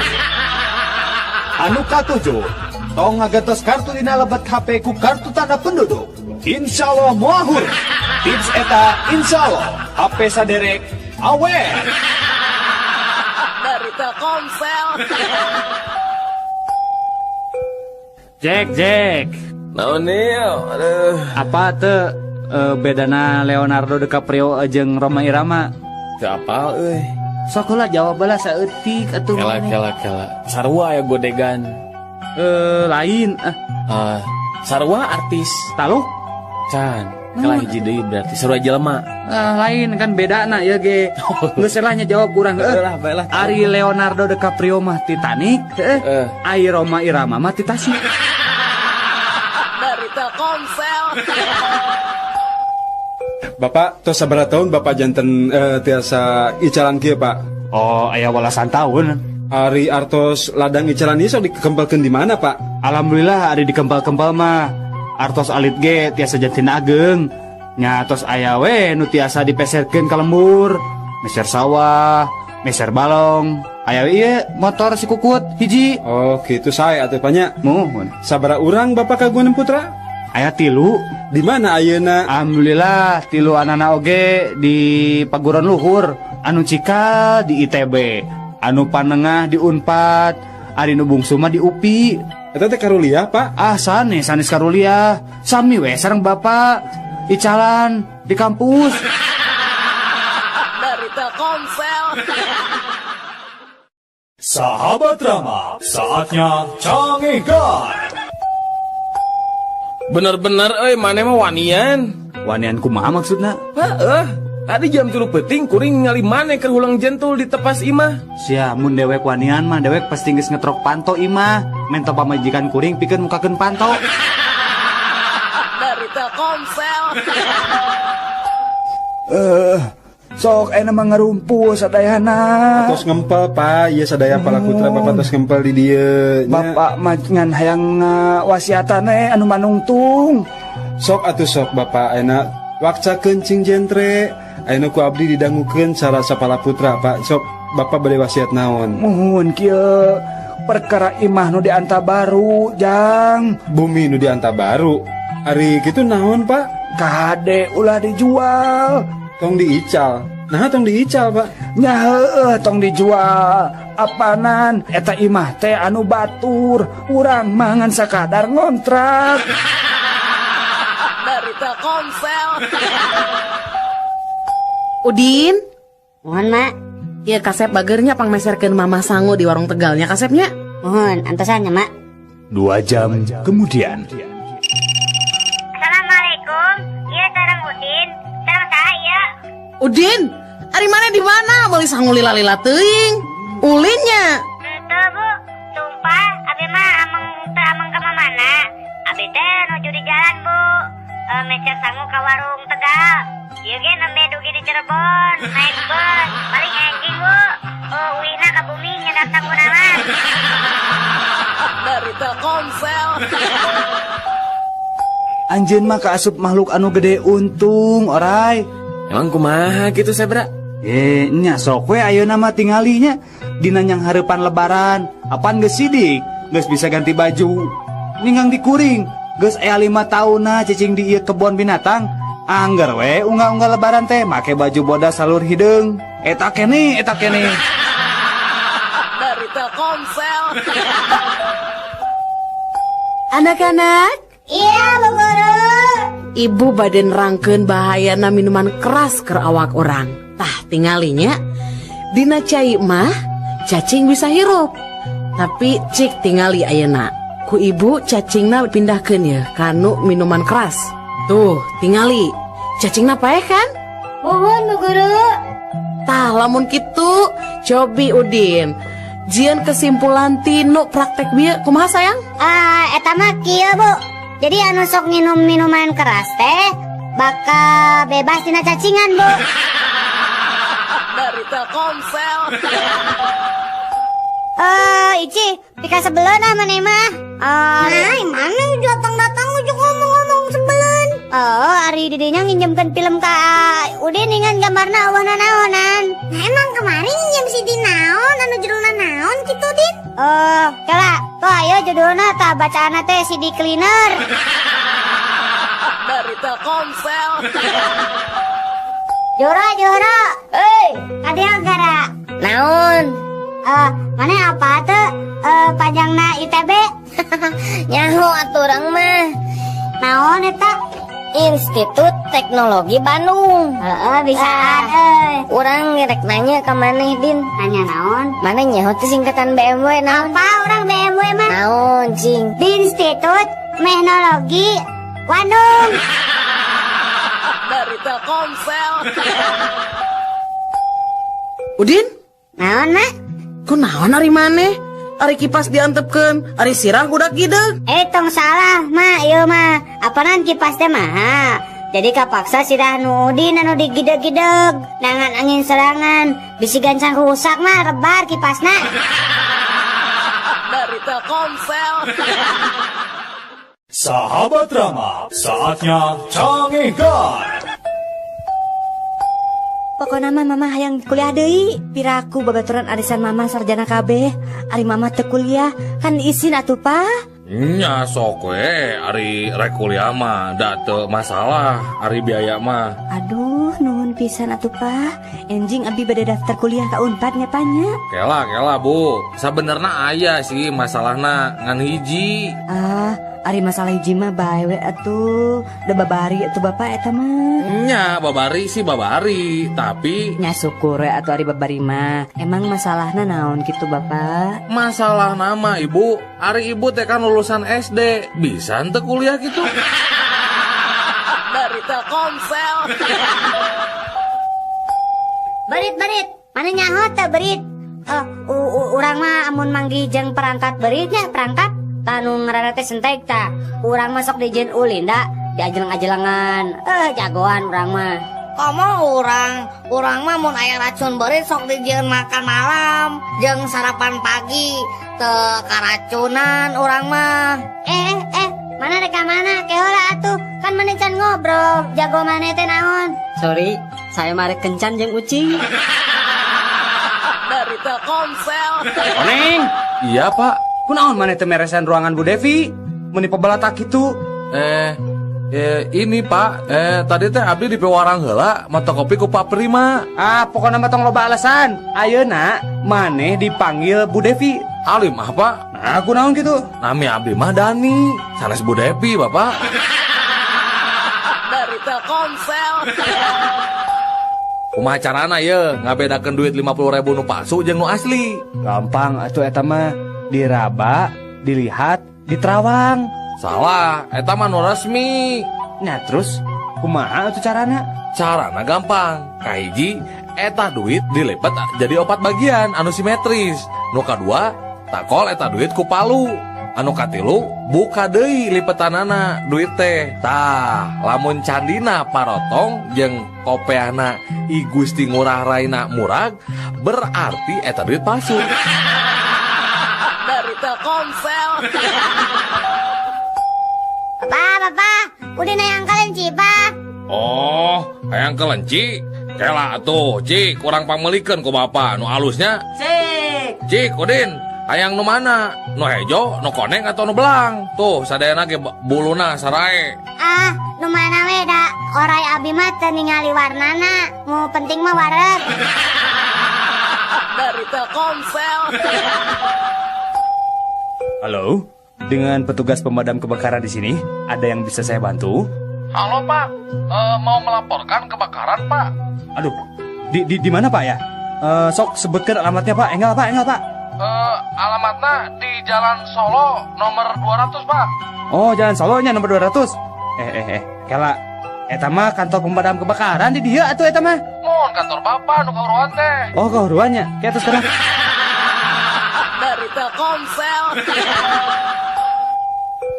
Anu 7, tong ngagentos kartu dina lebet HP ku kartu tanda penduduk. Insya Allah moal. Tips eta insya Allah HP saderek awet. Dari Telkomsel. Jack Jack. Naon nih? Aduh. Apa tuh bedana Leonardo DiCaprio jeung Rhoma Irama? Teu apal euy. Sok heula jawab heula saeutik atuh. Kela kela kela. Sarua ya godegan. Lain. Sarua artis. Taluk? Can. Kalah hiji deui berarti sarua jelema. Lain kan bedana ya ge. Geus lah nya jawab kurang heuh. Lah bae lah. Ari Leonardo DiCaprio mah Titanic, heuh. Ari Rhoma Irama mah Tasik. Dari Telkomsel. Telkomsel. Bapak tos sabaraha tahun Bapak janten tiasa icalan kieu, Pak? Oh, aya walasan tahun. Ari artos ladang icalan ieu sok dikempelkeun di mana, Pak? Alhamdulillah ari dikempel-kempel mah artos alit ge tiasa janten ageng. Nya tos aya we nu tiasa dipeserkeun ka lembur, meser sawah, meser balong. Aya we ieu motor si Kukut hiji. Oh, kitu sae atuh Pak nya. Muhun. Sabaraha urang Bapak kagungan putra? Aya 3. Di mana ayeuna? Alhamdulillah 3 anana oge di paguron luhur, anu cikal di ITB, anu panengah di Unpad, ari nu bungsu mah di UPI. Eta teh karuliah, Pak? Ah, sanes, sanes karuliah. Sami we sareng Bapak icalan di kampus. Dari Telkomsel. Sahabat Rama, saatnya cangegan. Bener-bener euy maneh mah wanian. Wanian kumaha maksudna? Heeh. Tadi jam 3 peuting kuring ningali maneh keur hulang jentul di tepas imah. Sia mun dewek wanian mah dewek pasti geus ngetrok panto imah. Mento pamajikan kuring pikeun mukakeun panto. Dari Telkomsel. Sok ayeuna mah ngarumpul sadayana. Tos ngempel, Pak. Ieu sadaya palakutra Bapak tos ngempel di dieu. Bapak mah ngan hayang wasiatan anu manungtung. Sok atuh sok Bapak ayeuna wakcakeun cing jentre. Ayeuna ku abdi didangukeun cara sapala putra, Pak. Sok Bapak bade wasiat naon? Muhun kieu perkara imah nu dianta baru, Jang. Bumi nu dianta baru. Ari kitu naon, Pak? Kade ulah dijual. Tong diical. Nah, tong diical, Pak. Nya heueuh tong dijual. Apanan eta imah teh anu batur, urang mah ngan sakadar ngontrak. Dari Telkomsel. Udin, mohon Mak. Ya kasep bagernya pangmeserkeun Mama sangu di warung Tegalnya kasepnya. Mohon, antosan ya Mak. 2 jam kemudian. Assalamualaikum. Iya sareng Udin. Sareng saya. Udin, ari mana di mana? Meuli sangu lila-lila teuing. Ulinnya. Henteu, Bu. Sumpah, abi mah ameng teu ameng ka mana. Abi teh nuju di jalan, Bu. Meser sangu ka warung Tegal. Ieu ge nembe dugi di Cirebon, naik bus, paling enjing, Bu. Uwihna ka bumi nyedak sanguna mah. Dari Telkomsel. Anjeun mah kaasup makhluk anu gede untung, orai. Emang kumaha gitu, Sebra? Nya sok we ayeuna mah tingalinya dina nyang hareupan lebaran. Apan geus sidik, geus bisa ganti baju. Ninggang dikuring, geus aya 5 taunna cicing di ieu kebon binatang. Angger we unggal-unggal lebaran teh make baju bodas salur hideung. Eta keneh, eta keneh. Dari Telkomsel. Anak-anak. Iya, Bu Guru. Ibu bade nerangkeun bahayana minuman keras keur awak urang. Tah tingalinya dina cai mah cacing bisa hirup. Tapi cik tingali ayeuna. Ku ibu cacingna pindahkeun ya kanu minuman keras. Tuh, tingali. Cacingna paeh kan? Muhun, Bu Guru. Tah lamun kitu cobi Udin. Jieun kesimpulan tinu praktek bieu kumaha sayang? Eta mah kieu, Bu. Jadi anu sok nginum minuman keras teh bakal bebas tina cacingan, Bu. Dari Telkomsel. Ici, pika sebeleun ah maneh mah. Nah, mana datang-datang ujuk ngomong-ngomong sebeleun. Oh, ari didinya nginjemkeun film ka Udin dengan gambarna eueuh nanaonan. Nah, emang kemarin nginjem si Din naon anu judulna naon kitu, Din? Oh, kela, tuh ayo judulna tah bacaanna teh CD Cleaner. Dari Telkomsel. Jora, Jora. Euy, kadieu gara. Naon? Mana apa tuh panjangna ITB? Nyaho atuh urang mah. Naon eta? Institut Teknologi Bandung. Heeh, bisaan euy. Urang rek nanya ka maneh, Din. Nanya naon? Maneh nyaho teh singkatan BMW naon? Apa urang BMW mah? Naon, cing? Institut Teknologi Bandung. Dari Telkomsel. Udin? Naon, Mak? Kunaon ari maneh? Ari kipas diantepkeun, ari sirah budak gideg. Tong salah mah ieu mah. Apanan kipas teh mahal. Jadi kapaksa sirah nu udin anu digideg-gideg. Nangan angin serangan, bisi gancang rusak mah rebar kipasna. Dari Telkomsel. Sahabat Rama, saatnya Cangehgar. Pokona mah mama hayang kuliah deui. Piraku babaturan arisan mama sarjana kabeh. Ari mama teu kuliah, kan izin atuh pa. Nya sok we, ari rek kuliah mah da teu masalah, ari biaya mah. Aduh, nuhun pisan atuh pa. Enjing abi bade daftar kuliah ka Unpad nya pa nya. Kela kela Bu, sabenerna aya sih masalahna ngan hiji. Ah, ari masalah hiji mah bae we atuh. Da babari atuh bapak eta mah. Nya babari sih babari, tapi nya syukur we atuh ari babari mah. Emang masalahna naon kitu bapak? Masalah nama ibu, ari ibu teh kan lulusan SD, bisa henteu kuliah gitu. Dari Telkomsel. Berit-berit, mana nyaho teu berit? Urang mah amun manggih jeung perangkat beritnya, perangkat tanu ngaranna teh sentek ta. Urang mah sok dijieun ulin da, diajeleng-ajelengan. Jagoan urang mah. Komo urang mah mun aya racun beurit sok dijieun makan malam jeung sarapan pagi, teu karacunan urang mah. Mana rek ka mana? Ke heula atuh, kan maneh can ngobrol, jago maneh teh naon? Sorry, saya mah rek kencan jeung ucing. Dari Telkomsel. Oneng. Iya, Pak. Kunaon maneh teu meresan ruangan Bu Devi? Meuni pabalatak kitu. Ini Pak, tadi teh abdi di pewarang heula mata kopi ku Pak Prima. Ah, pokona mah tong loba alasan. Ayeuna maneh dipanggil Bu Devi. Alim ah, Pak. Nah, kunaon kitu? Nami abdi mah Dani, sanes Bu Devi, Bapak. Dari Telkomsel. Kumaha carana ye ngabedakeun duit 50.000 nu palsu jeung nu asli? Gampang atuh eta mah, diraba, dilihat, diterawang. Salah, eta mah nu resmi. Nah terus kumaha atuh carana? Carana gampang. Kahiji, eta duit dilipet jadi 4 bagian anu simetris. Nu kadua, takol eta duit ku palu. Anu katilu, buka deui lipetanana duit teh. Tah, lamun candina parotong jeung kopeana I Gusti Ngurah Raina murag, berarti eta duit palsu. Dari Telkomsel. Bapak, udah hayang kelenci, Pak. Oh, hayang kelenci? Kela atuh, Cik, kurang pangmelikeun ku bapak nu alusnya. Cik. Cik, Udin, hayang nu mana? Nu hejo, nu koneng atau nu belang? Tuh, sadayana ge buluna sarae. Ah, nu mana we da orai abi mah teu ningali warnana. Nu penting mah wareg. Dari Telkomsel. Halo? Dengan petugas pemadam kebakaran di sini, ada yang bisa saya bantu? Halo Pak, mau melaporkan kebakaran Pak. Aduh, di mana Pak ya? Sok sebutkan alamatnya Pak. Enggak Pak, enggak Pak. Alamatnya di Jalan Solo nomor 200 Pak. Oh, Jalan Solonya nomor 200. Kela, eta mah kantor pemadam kebakaran di dia atuh eta mah. Mohon kantor Bapak nu kahuruan teh. Oh, kahuruannya. Kayak terus sekarang. Dari Telkomsel.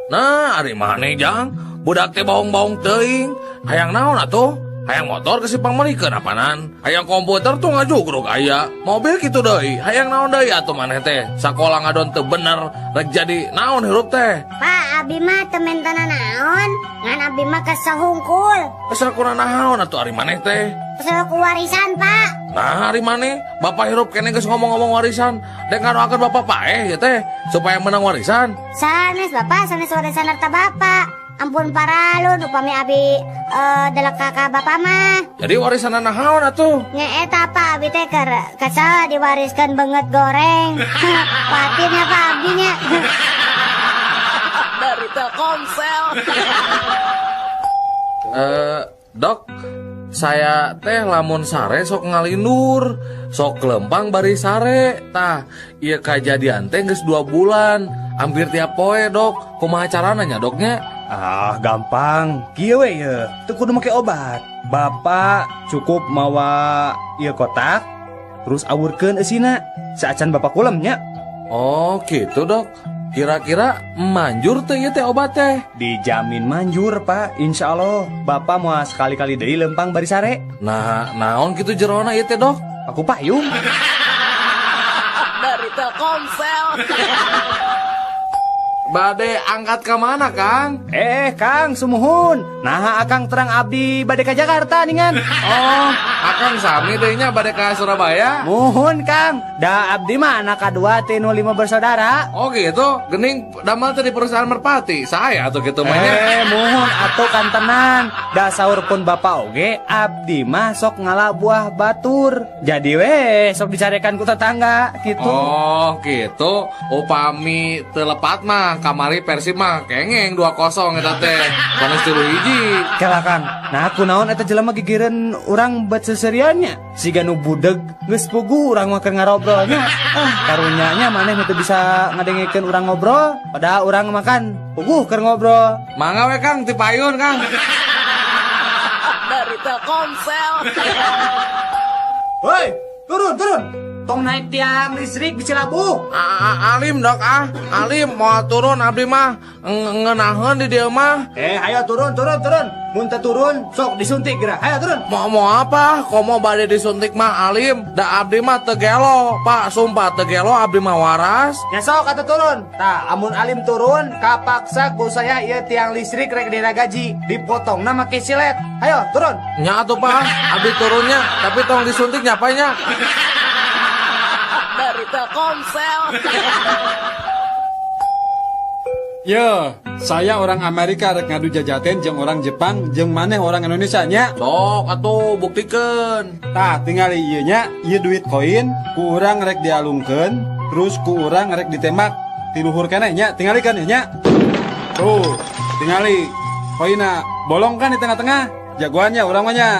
Nah, ari maneh jang, budak teh baong-baong teuing. Hayang naon atuh? Hayang motor ke si pangmelikeun apanan? Hayang komputer tuh ngajugruk aya. Mobil kitu deui. Hayang naon deui atuh maneh teh? Sakola ngadon teu bener, rek jadi naon hirup teh? Pak, abi mah teu mentana naon, ngan abi mah kesel hungkul. Kesel kuna naon atuh ari maneh teh? Kesel ku warisan, Pak. Nah, ari maneh, bapak hirup kene geus ngomong-ngomong warisan. Dek ngadoakeun bapak paeh ieu teh supaya menang warisan. Sanes bapak, sanes warisan harta bapak. Ampun paralun upami abi delek ka bapak mah. Jadi warisan naon atuh? Nya eta Pak, abi teh keur kesel diwariskeun beungeut goreng. Patinnya Pak abi nya. Dari Telkomsel. Dok, saya teh lamun sare sok ngalindur, sok lempang bari sare. Tah, ieu kajadian teh geus 2 bulan, hampir tiap poe, Dok. Kumaha carana nya, Doknya? Ah, gampang. Kieu we ye, teu kudu make obat. Bapak cukup mawa ieu kotak, terus awurkeun eusina. Saacan bapak kulem nya. Oh gitu dok. Kira-kira manjur teh ieu teh obat teh? Dijamin manjur Pak, insya Allah. Bapak mau sekali-kali deui lempang bari sare. Nah, naon gitu jerona ieu teh dok? Aku payung. Dari Telkomsel. Bade angkat ke mana Kang? Kang, sumuhun. Nah, akang terang abdi bade ke Jakarta ningan. Oh, akang sami deui nya bade ke Surabaya? Muhun Kang, da abdi mah anak kadua ti nu 5 bersaudara. Oh gitu, gening damel teh di perusahaan Merpati. Saya atuh kitu mah nya. Muhun atuh kantenan. Da saur pun bapak oge, abdi mah sok ngala buah batur. Jadi we sok dicarekan ku tetangga gitu. Oh gitu, upami teu lepat mah kamari Persib mah kengeng 2-0 eta teh. Bonus 3-1. Kela Kang, nah kunaon eta jelema gigireun urang bet seseriannya. Siga nu budeg geus puguh urang mah keur ngarobrolnya. Ah, karunya nya maneh teu bisa ngadengekeun urang ngobrol, padahal urang makan puguh keur ngobrol. Mangga we Kang, ti payun Kang. Dari Telkomsel. Woi, turun, turun. Tong naik tiang listrik bisa labuh. Alim dok ah, alim mau turun abdi mah ngenaheun di dieu mah. Ayo turun, turun, turun. Mun teu turun sok disuntik geura. Ayo turun. Mau apa? Komo bade disuntik mah alim. Da abdi mah teu gelo, Pak, sumpah teu gelo abdi mah waras. Ya sok atuh turun. Tah, amun alim turun kapaksa ku saya ieu tiang listrik rek dina gaji, dipotongna make silet. Ayo turun. Nya atuh Pak, abdi turunnya, tapi tong disuntik nya Pak nya. Dari Telkomsel. Yo, saya orang Amerika rek ngadu jajaten jeung orang Jepang jeung maneh orang Indonesia nya. Sok atuh buktikeun. Tah, tingali ieu nya, ieu duit koin ku urang rek dialungkeun, terus ku urang rek ditembak ti luhur keneh nya, tingalikeun nya. Tuh, tingali koinna bolong kan di tengah-tengah. Jagoannya urang mah nya.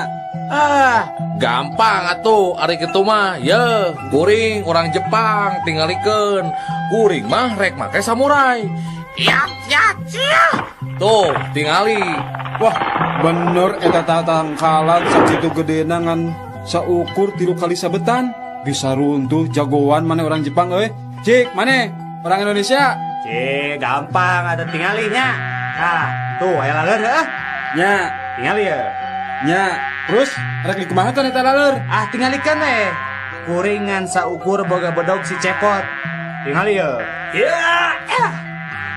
Ah, gampang atuh ari kitu mah. Ye, kuring orang Jepang tingalikeun. Kuring mah rek make samurai. Ya, ya, ya. Tuh, tingali. Wah, bener eta tatangkalan sakitu gedena ngan saukur 3 kali sabetan. Bisa runtuh jagoan maneh orang Jepang euy. Cik, maneh orang Indonesia. Cik, gampang atuh tingalinya. Nah, tuh aya laleur heuh. Nya, tingali ye. Nya, terus rek dikumahakeun eta laleur? Ah, tingalikeun we. Kuringan saukur boga bedog si cepot. Tingali ye. Ya.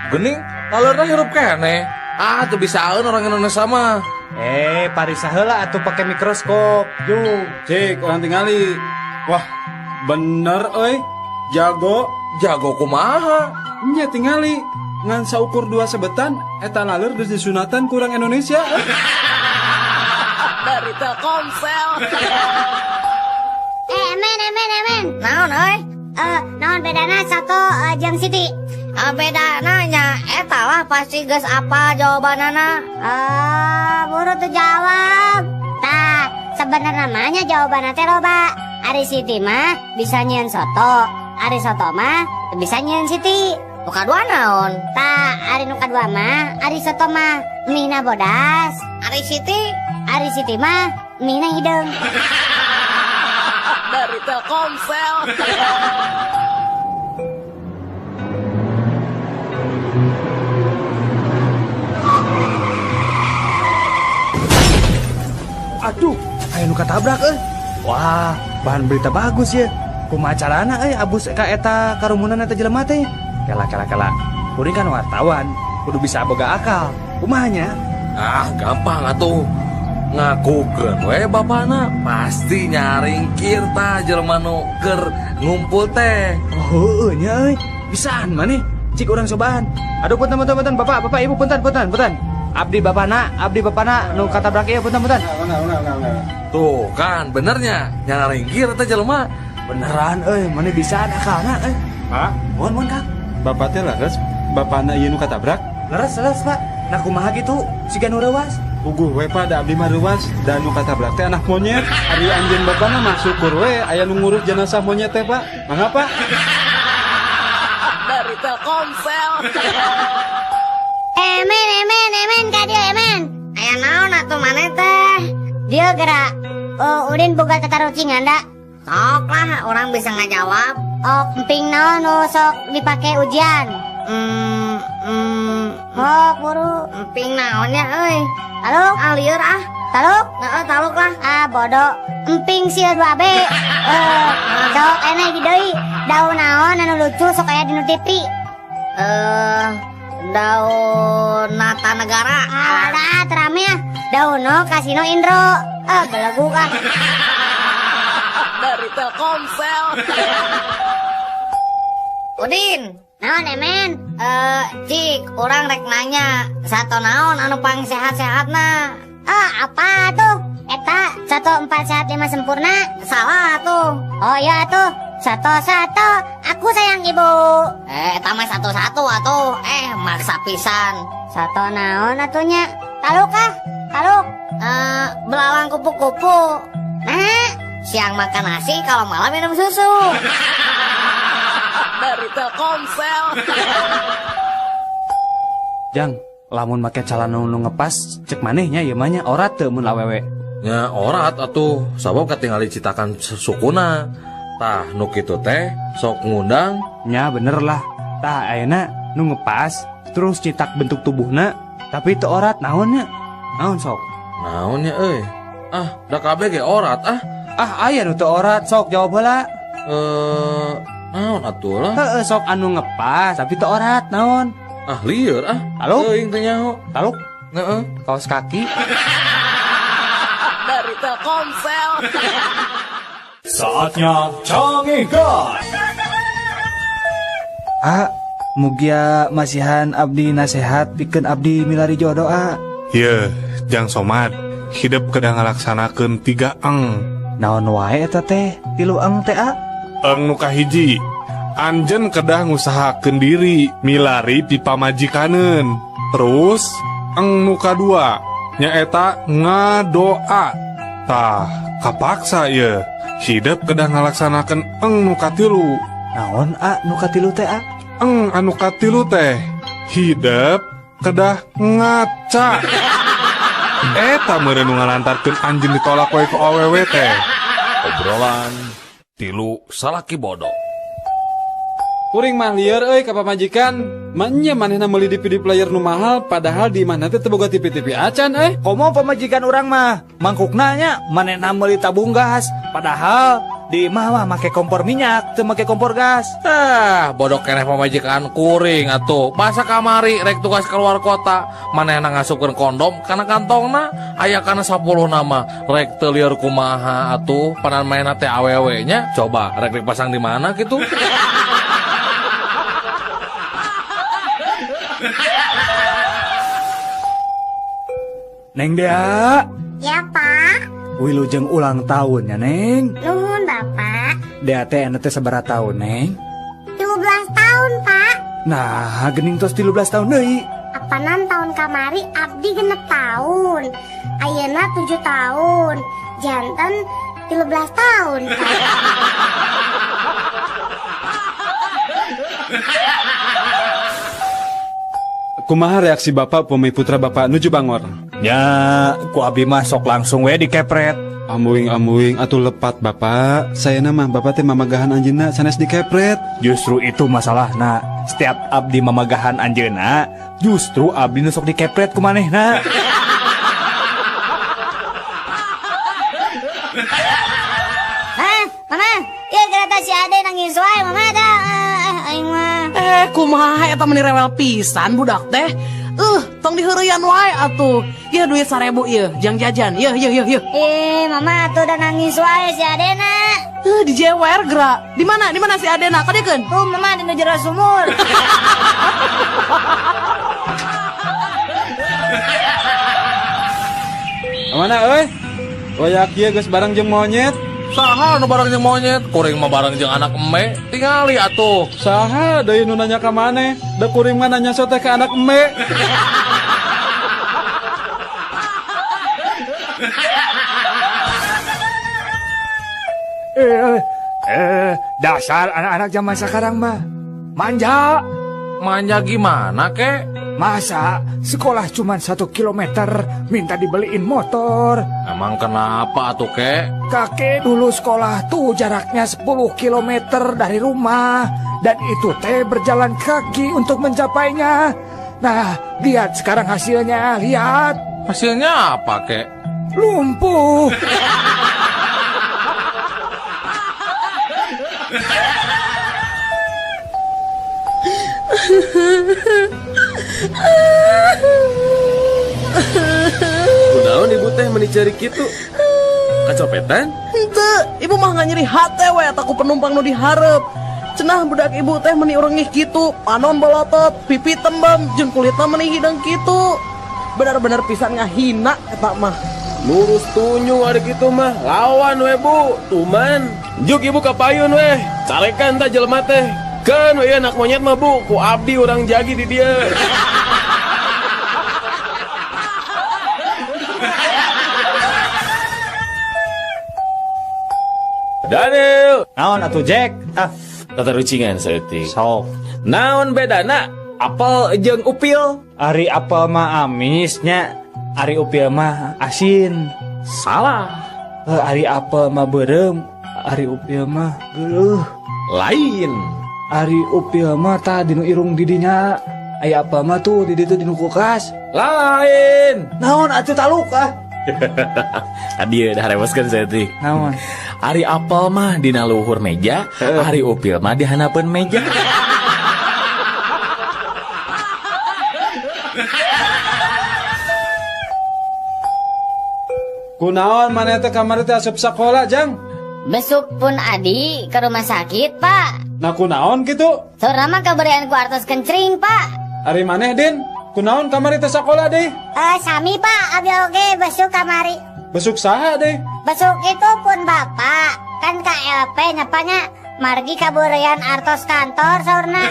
Gening, lalurna hirup keneh. Ah, teu bisaeun orang Indonesia mah. Parisa heula atuh pake mikroskop. Juk, cik orang tingali. Wah, bener euy. Jago, jago kumaha? Nya tingali. Ngan saukur 2 sebetan eta laleur geus disunatan ku urang Indonesia. Dari Telkomsel. Emen, emen, emen. Naon euy? Naon bedana soto jeung Siti? Bedana nya eta lah pasti geus apa jawabanana. Buru tuh jawab. Tah, sebenarnya namanya jawabanna teh loba. Ari Siti mah bisa nyieun soto, ari soto mah bisa nyieun Siti. Nu kadua naon? Tah, ari nu kadua mah ari soto mah mihna bodas. Ari Siti? Ari Siti mah mihna hideung. Dari Telkomsel. Aduh, aya nu katabrak euy. Wah, bahan berita bagus ya. Kumaha carana euy abus ka eta karumunan eta jelema teh? Kela kela kela. Kuring kan wartawan, kudu bisa boga akal. Kumaha nya? Ah, gampang atuh. Ngakukeun we bapana pasti nyaringkir tah jelema nu keur ngumpul teh. Oh, heueuh nya euy. Bisaan maneh. Cik urang cobaan. Aduh punten punten punten bapak, bapak ibu punten punten punten. Abdi bapana nu katabrak ieu punten punten. Tuh kan benernya nyaringkir eta jelema. Beneran euy, maneh bisaan akalna euy. Hah? Mohon mohon Kang. Bapak teh leres, bapana ieu nu katabrak? Leres leres Pak. Nah kumaha kitu? Siga nu reuas. Puguh we Pak, da abdi mah reuas, da nu katabrak teh anak monyet. Ari anjeun bapana mah syukur we aya nu ngurus jenazah monyet teh Pak. Mangga Pak. Dari Telkomsel. Emen, emen, emen, ka dieu emen. Aya naon atuh maneh teh? Dieu geura. Udin boga tatarucingan da. Sok lah, orang bisa ngajawab. Oh, emping naon nu sok dipake ujian? Oh, buru. Emping naon ya euy? Taluk? Ah, lieur ah. Taluk? Heeh, taluk lah. Ah, bodoh. Emping sia 2B. Sok ene hiji deui. Daun naon anu lucu sok aya dina TV? Daun Nata Negara. Ah, dah terame ah. Daun no Kasino Indro. Ah, belegu ah. Dari Telkomsel. Udin, naon emen? Cik, urang rek nanya, sato naon anu pang sehat-sehatna? Ah, apa tuh? Eta 1 4 sehat 5 sempurna. Salah tuh. Oh iya tuh. 1 1 aku sayang ibu. Eta mah 1 1 atuh. Maksa pisan. Sato naon atunya? Taluk ah? Taluk. Belalang kupu-kupu. Nah, siang makan nasi, kalau malam minum susu. Dari Telkomsel. Jang, lamun make calana nu ngepas cek manehnya ieu mah nya orat teu mun awewe. Nya orat atuh, sabab katingali citakan sukuna. Tah nu kitu teh sok ngundang. Nya bener lah. Tah ayeuna nu ngepas terus citak bentuk tubuhna tapi teu orat naon nya? Naon sok? Naon nya euy? Ah, da kabeh ge orat ah. Ah, aya nu teu orat sok jawab heula. Naon atuh lah? Heeh, sok anu ngepas tapi teu orat naon? Ah, lieur ah. Taluk? Teuing teh nyaho. Taluk? Heeh. Kaos kaki. Dari Telkomsel. Saatnya Canggihkan. Ah, mugia masihan abdi nasehat pikeun abdi milari jodoh ah. Yeuh, Jang Somad, hidup kedah ngalaksanakeun 3 eng. Naon wae eta teh? 3 eng teh ah? Eng nu kahiji, anjeun kedah ngusahakeun diri milari pipamajikaneun. Terus eng nu kadua nyaeta ngadoa. Tah, kapaksa ye. Hidup kedah ngalaksanakeun eng nu katilu. Naon a nu katilu teh a? Eng anu katilu teh hidup kedah ngaca. Eta meureun nu ngalantarkeun anjeun ditolak we ku awewe teh. Obrolan tilu salaki bodoh. Kuring mah lieur euy ka pamajikan. Manya manehna meuli DVD player nu mahal padahal di imahna teh teu boga TV-TV acan euy. Komo pamajikan urang mah mangkukna nya manehna meuli tabung gas padahal di imah mah make kompor minyak teu make kompor gas. Tah, bodoh keneh pamajikan kuring atuh. Masa kamari rek tugas keluar kota manehna ngasupkeun kondom kana kantongna aya kana 10 nama rek teu lieur kumaha atuh panan manehna teh awewe nya coba rek dipasang di mana kitu. Neng Dea. Ya Pak. Wilujeng ulang tahun ya Neng. Nuhun Bapak. Dea teh anu teh sabaraha tahun Neng? 13 tahun Pak. Nah gening tos 13 tahun deui. Apanan tahun kamari abdi 6 tahun. Ayeuna 7 tahun. Janten 13 tahun Pak. Kumaha reaksi Bapak pemi putra Bapak nuju bangor? Ya, ku abi mah sok langsung we dikepret. Ambuing-ambuing atuh lepat Bapak. Saya mah Bapak teh mamagahan anjeunna sanes dikepret. Justru itu masalahna. Setiap abdi mamagahan anjeunna, justru abdi nu sok dikepret ku manehna. Hah, Mama? Ieu kereta si Ade nangis wae Mama dah. Aing mah. Kumaha eta meni rewel pisan budak teh. Tong diheureyan wae atuh. Yeuh duit 1000 ieu, jang jajan. Yeuh yeuh yeuh yeuh. Mama atuh udah nangis wae si Adena. Dijewer gerak. Di mana? Di mana si Adena? Kadiekeun? Tuh mama di jero sumur. Mana euy? Wayak ieu geus bareng jeung monyet. Saha nu bareng jeung monyet? Kuring mah bareng jeung anak eme. Tingali atuh. Saha deui nu nanya ka maneh? Da kuring mah nanya sote ka anak eme. Dasar anak-anak zaman sekarang mah manja. Manja gimana kek? Masa sekolah cuma 1 kilometer minta dibeliin motor? Emang kenapa tuh kek? Kakek dulu sekolah tuh jaraknya 10 kilometer dari rumah. Dan itu teh berjalan kaki untuk mencapainya. Nah, lihat sekarang hasilnya, lihat. Hasilnya apa kek? Lumpuh. Kunaon ibu teh meni cari kitu? Kacopetan? Henteu, ibu mah nggak nyeri hate we eta ku penumpang nu dihareup. Cenah budak ibu teh meni urengih kitu, panon bolotot, pipi tembem, jeung kulitna meni hideung kitu. Bener-bener pisan ngahina eta mah. Lurus tunjung ari kitu mah, lawan we bu, tuman. Juk ibu ka payun we, carekan tah jelema teh. Keun we anak monyet mah bu, ku abdi urang jagi di dieu. Daniel, naon atuh Jack? Ah, tatarucingan saeutik. Sok. Naon bedana apel jeung upil? Ari apel mah amisnya, ari upil mah asin. Salah. Ari apel mah beureum, ari upil mah geuleuh. Lain. Ari upil mah tah dinu irung didinya. Ari apel mah tuh di ditu dinu kulkas. Lain. Naon atuh taluk ah? Tadi udah reweskeun saeutik. Naon? Ari apel mah dina luhur meja, ari upil mah di handapeun meja. Kunaon maneh teh kamari teh asup sakola, Jang? Besuk pun adi ke rumah sakit, Pak. Nah kunaon kitu? Saurna mah kaberean ku artos kencring, Pak. Ari maneh, Din? Kunaon kamari teh sakola deh? Sami, Pak, abi oge besuk kamari. Besuk saha deh? Besuk itu pun bapak, kan KLP nyapanya margi kaberean artos kantor saurna.